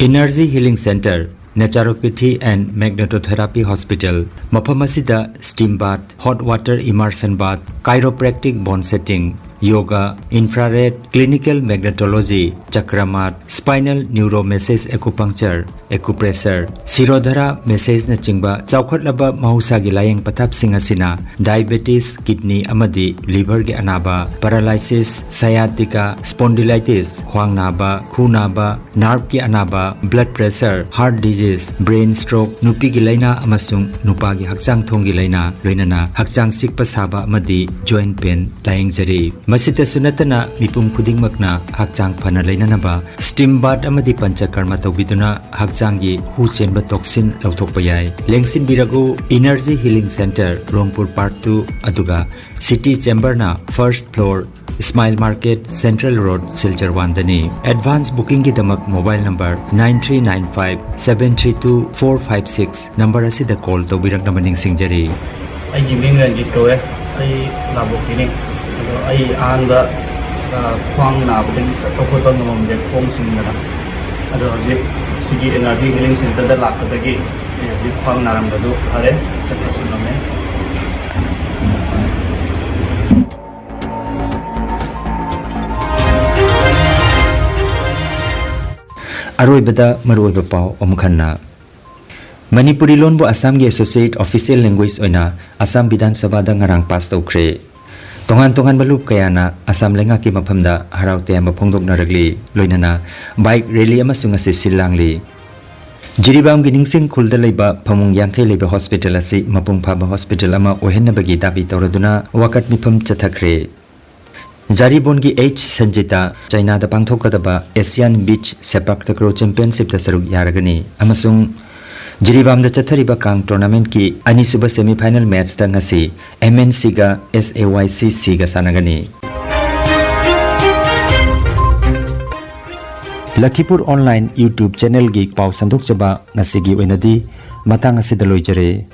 Energy Healing Center, Naturopathy and Magnetotherapy Hospital, ꯃꯐꯝ ꯑꯁꯤꯗ steam bath, hot water immersion bath, chiropractic bone setting, yoga, infrared, clinical magnetology, chakramat, spinal neuromassage acupuncture, acupressure, Shirodhara massage ꯅꯆꯤꯡꯕ ꯆꯥꯎꯈꯠꯂꯕ ꯃꯍꯧꯁꯥꯒꯤ ꯂꯥꯌꯦꯡ ꯄꯊꯥꯞꯁꯤꯡ ꯑꯁꯤꯅ diabetes, kidney ꯑꯃꯗꯤ liver ꯒꯤ ꯑꯅꯥꯕ, paralysis, sciatica, spondylitis, ꯈ꯭ꯋꯥꯡ ꯅꯥꯕ, ꯈꯨ ꯅꯥꯕ, nerve ꯀꯤ ꯑꯅꯥꯕ, blood pressure, heart disease, brain stroke, ꯅꯨꯄꯤꯒꯤ ꯂꯥꯏꯅꯥ ꯑꯃꯁꯨꯡ ꯅꯨꯄꯥꯒꯤ ꯍꯛꯆꯥꯡ ꯊꯣꯡꯒꯤ ꯂꯥꯏꯅꯥ, ꯂꯣꯏꯅꯅ ꯍꯛꯆꯥꯡ ꯆꯤꯛꯄ ꯁꯥꯕ ꯑꯃꯗꯤ joint pain ꯂꯥꯌꯦꯡꯖꯔꯤ꯫ ꯃꯁꯤꯇꯁꯨ ꯅꯠꯇꯅ ꯃꯤꯄꯨꯝ ꯈꯨꯗꯤꯡꯃꯛꯅ ꯍꯛꯆꯥꯡ ꯐꯅ ꯂꯩꯅꯅꯕ steam bath ꯑꯃꯗꯤ ꯄꯟꯆꯀꯔꯃ ꯇꯧꯕꯤꯗꯨꯅ ꯍꯛꯆꯥꯡꯒꯤ ꯍꯨ ꯆꯦꯟꯕ toxin ꯂꯧꯊꯣꯛꯄ ꯌꯥꯏ꯫ ꯂꯦꯡꯁꯤꯟꯕꯤꯔꯒꯨ, Energy Healing Center, ꯔꯣꯡꯄꯨꯔ Park two, ꯑꯗꯨꯒ City Chamber ꯅ first floor, Smile Market, Central Road, Silchar one ꯗꯅꯤ꯫ Advance booking ꯒꯤꯗꯃꯛ mobile number nine three nine five seven three two four five six number ꯑꯁꯤꯗ call ꯇꯧꯕꯤꯔꯛꯅꯕ ꯅꯤꯡꯁꯤꯡꯖꯔꯤ꯫ ꯑꯩꯒꯤ ꯃꯤꯡ ꯔꯟꯖꯤꯠ ꯀꯧꯋꯦ꯫ ꯑꯩ ꯂꯥꯕꯣꯛꯀꯤꯅꯤ꯫ ꯑꯗꯣ ꯑꯩ ꯑꯍꯥꯟꯕ, ꯑ, ꯈ꯭ꯋꯥꯡ ꯅꯥꯕꯗꯒꯤ ꯆꯠꯄ ꯈꯣꯠꯄ ꯉꯝꯃꯝꯗꯦ, ꯈꯣꯡ ꯁꯤꯡꯗꯅ꯫ ꯑꯗꯣ ꯍꯧꯖꯤꯛ ꯁꯤꯒꯤ Energy Healing Center ꯗ ꯂꯥꯛꯄꯗꯒꯤ ꯑꯩ ꯍꯧꯖꯤꯛ ꯈ꯭ꯋꯥꯡ ꯅꯥꯔꯝꯕꯗꯨ ꯐꯔꯦ, ꯆꯠꯄꯁꯨ ꯉꯝꯃꯦ꯫ ꯑꯔꯣꯏꯕꯗ ꯃꯔꯨꯑꯣꯏꯕ ꯄꯥꯎ ꯑꯃꯨꯛ ꯍꯟꯅ꯫ ꯃꯅꯤꯄꯨꯔꯤ ꯂꯣꯟꯕꯨ ꯑꯁꯥꯝꯒꯤ associate official language ꯑꯣꯏꯅ ꯑꯁꯥꯝ ꯕꯤꯙꯥꯟ ꯁꯚꯥꯗ ꯉꯔꯥꯡ pass ꯇꯧꯈ꯭ꯔꯦ꯫ ꯇꯣꯉꯥꯟ ꯇꯣꯉꯥꯟꯕ ꯂꯨꯞ ꯀꯌꯥꯅ ꯑꯁꯥꯝ ꯂꯩꯉꯥꯛꯀꯤ ꯃꯐꯝꯗ ꯍꯔꯥꯎ ꯇꯌꯥꯝꯕ ꯐꯣꯡꯗꯣꯛꯅꯔꯛꯂꯤ, ꯂꯣꯏꯅꯅ bike rally ꯑꯃꯁꯨ ꯉꯁꯤ ꯁꯤꯜ ꯂꯥꯡꯂꯤ꯫ ꯖꯤꯔꯤꯕꯥꯝꯒꯤ ꯅꯤꯡꯁꯤꯡ ꯈꯨꯜꯗ ꯂꯩꯕ ꯐꯃꯨꯡ ꯌꯥꯡꯈꯩ ꯂꯩꯕ hospital ꯑꯁꯤ ꯃꯄꯨꯡ ꯐꯥꯕ hospital ꯑꯃ ꯑꯣꯏꯍꯟꯅꯕꯒꯤ ꯗꯥꯕꯤ ꯇꯧꯔꯗꯨꯅ ꯋꯥꯀꯠ ꯃꯤꯐꯝ ꯆꯠꯊꯈ꯭ꯔꯦ꯫ ꯖꯥꯔꯤꯕꯣꯟꯒꯤ ꯑꯩꯆ ꯁꯟꯖꯤꯇꯥ ꯆꯩꯅꯥꯗ ꯄꯥꯡꯊꯣꯛꯀꯗꯕ Asian Beach ꯁꯦꯄꯥꯛ ꯇꯀ꯭ꯔꯣ championship ꯇ ꯁꯔꯨꯛ ꯌꯥꯔꯒꯅꯤ ꯑꯃꯁꯨꯡ ꯖꯤꯔꯤꯕꯥꯝꯗ ꯆꯠꯊꯔꯤꯕ ꯀꯥꯡ tournament ꯀꯤ ꯑꯅꯤꯁꯨꯕ semi final match ꯇ ꯉꯁꯤ ꯑꯦꯝ ꯑꯦꯟ ꯁꯤꯒ ꯑꯦꯁ ꯑꯦ ꯋꯥꯏ ꯁꯤ ꯁꯤꯒ ꯁꯥꯟꯅꯒꯅꯤ꯫ ꯂꯈꯤꯄꯨꯔ online YouTube channel ꯒꯤ ꯄꯥꯎ ꯁꯟꯗꯣꯛꯆꯕ ꯉꯁꯤꯒꯤ ꯑꯣꯏꯅꯗꯤ ꯃꯇꯥꯡ ꯑꯁꯤꯗ ꯂꯣꯏꯖꯔꯦ꯫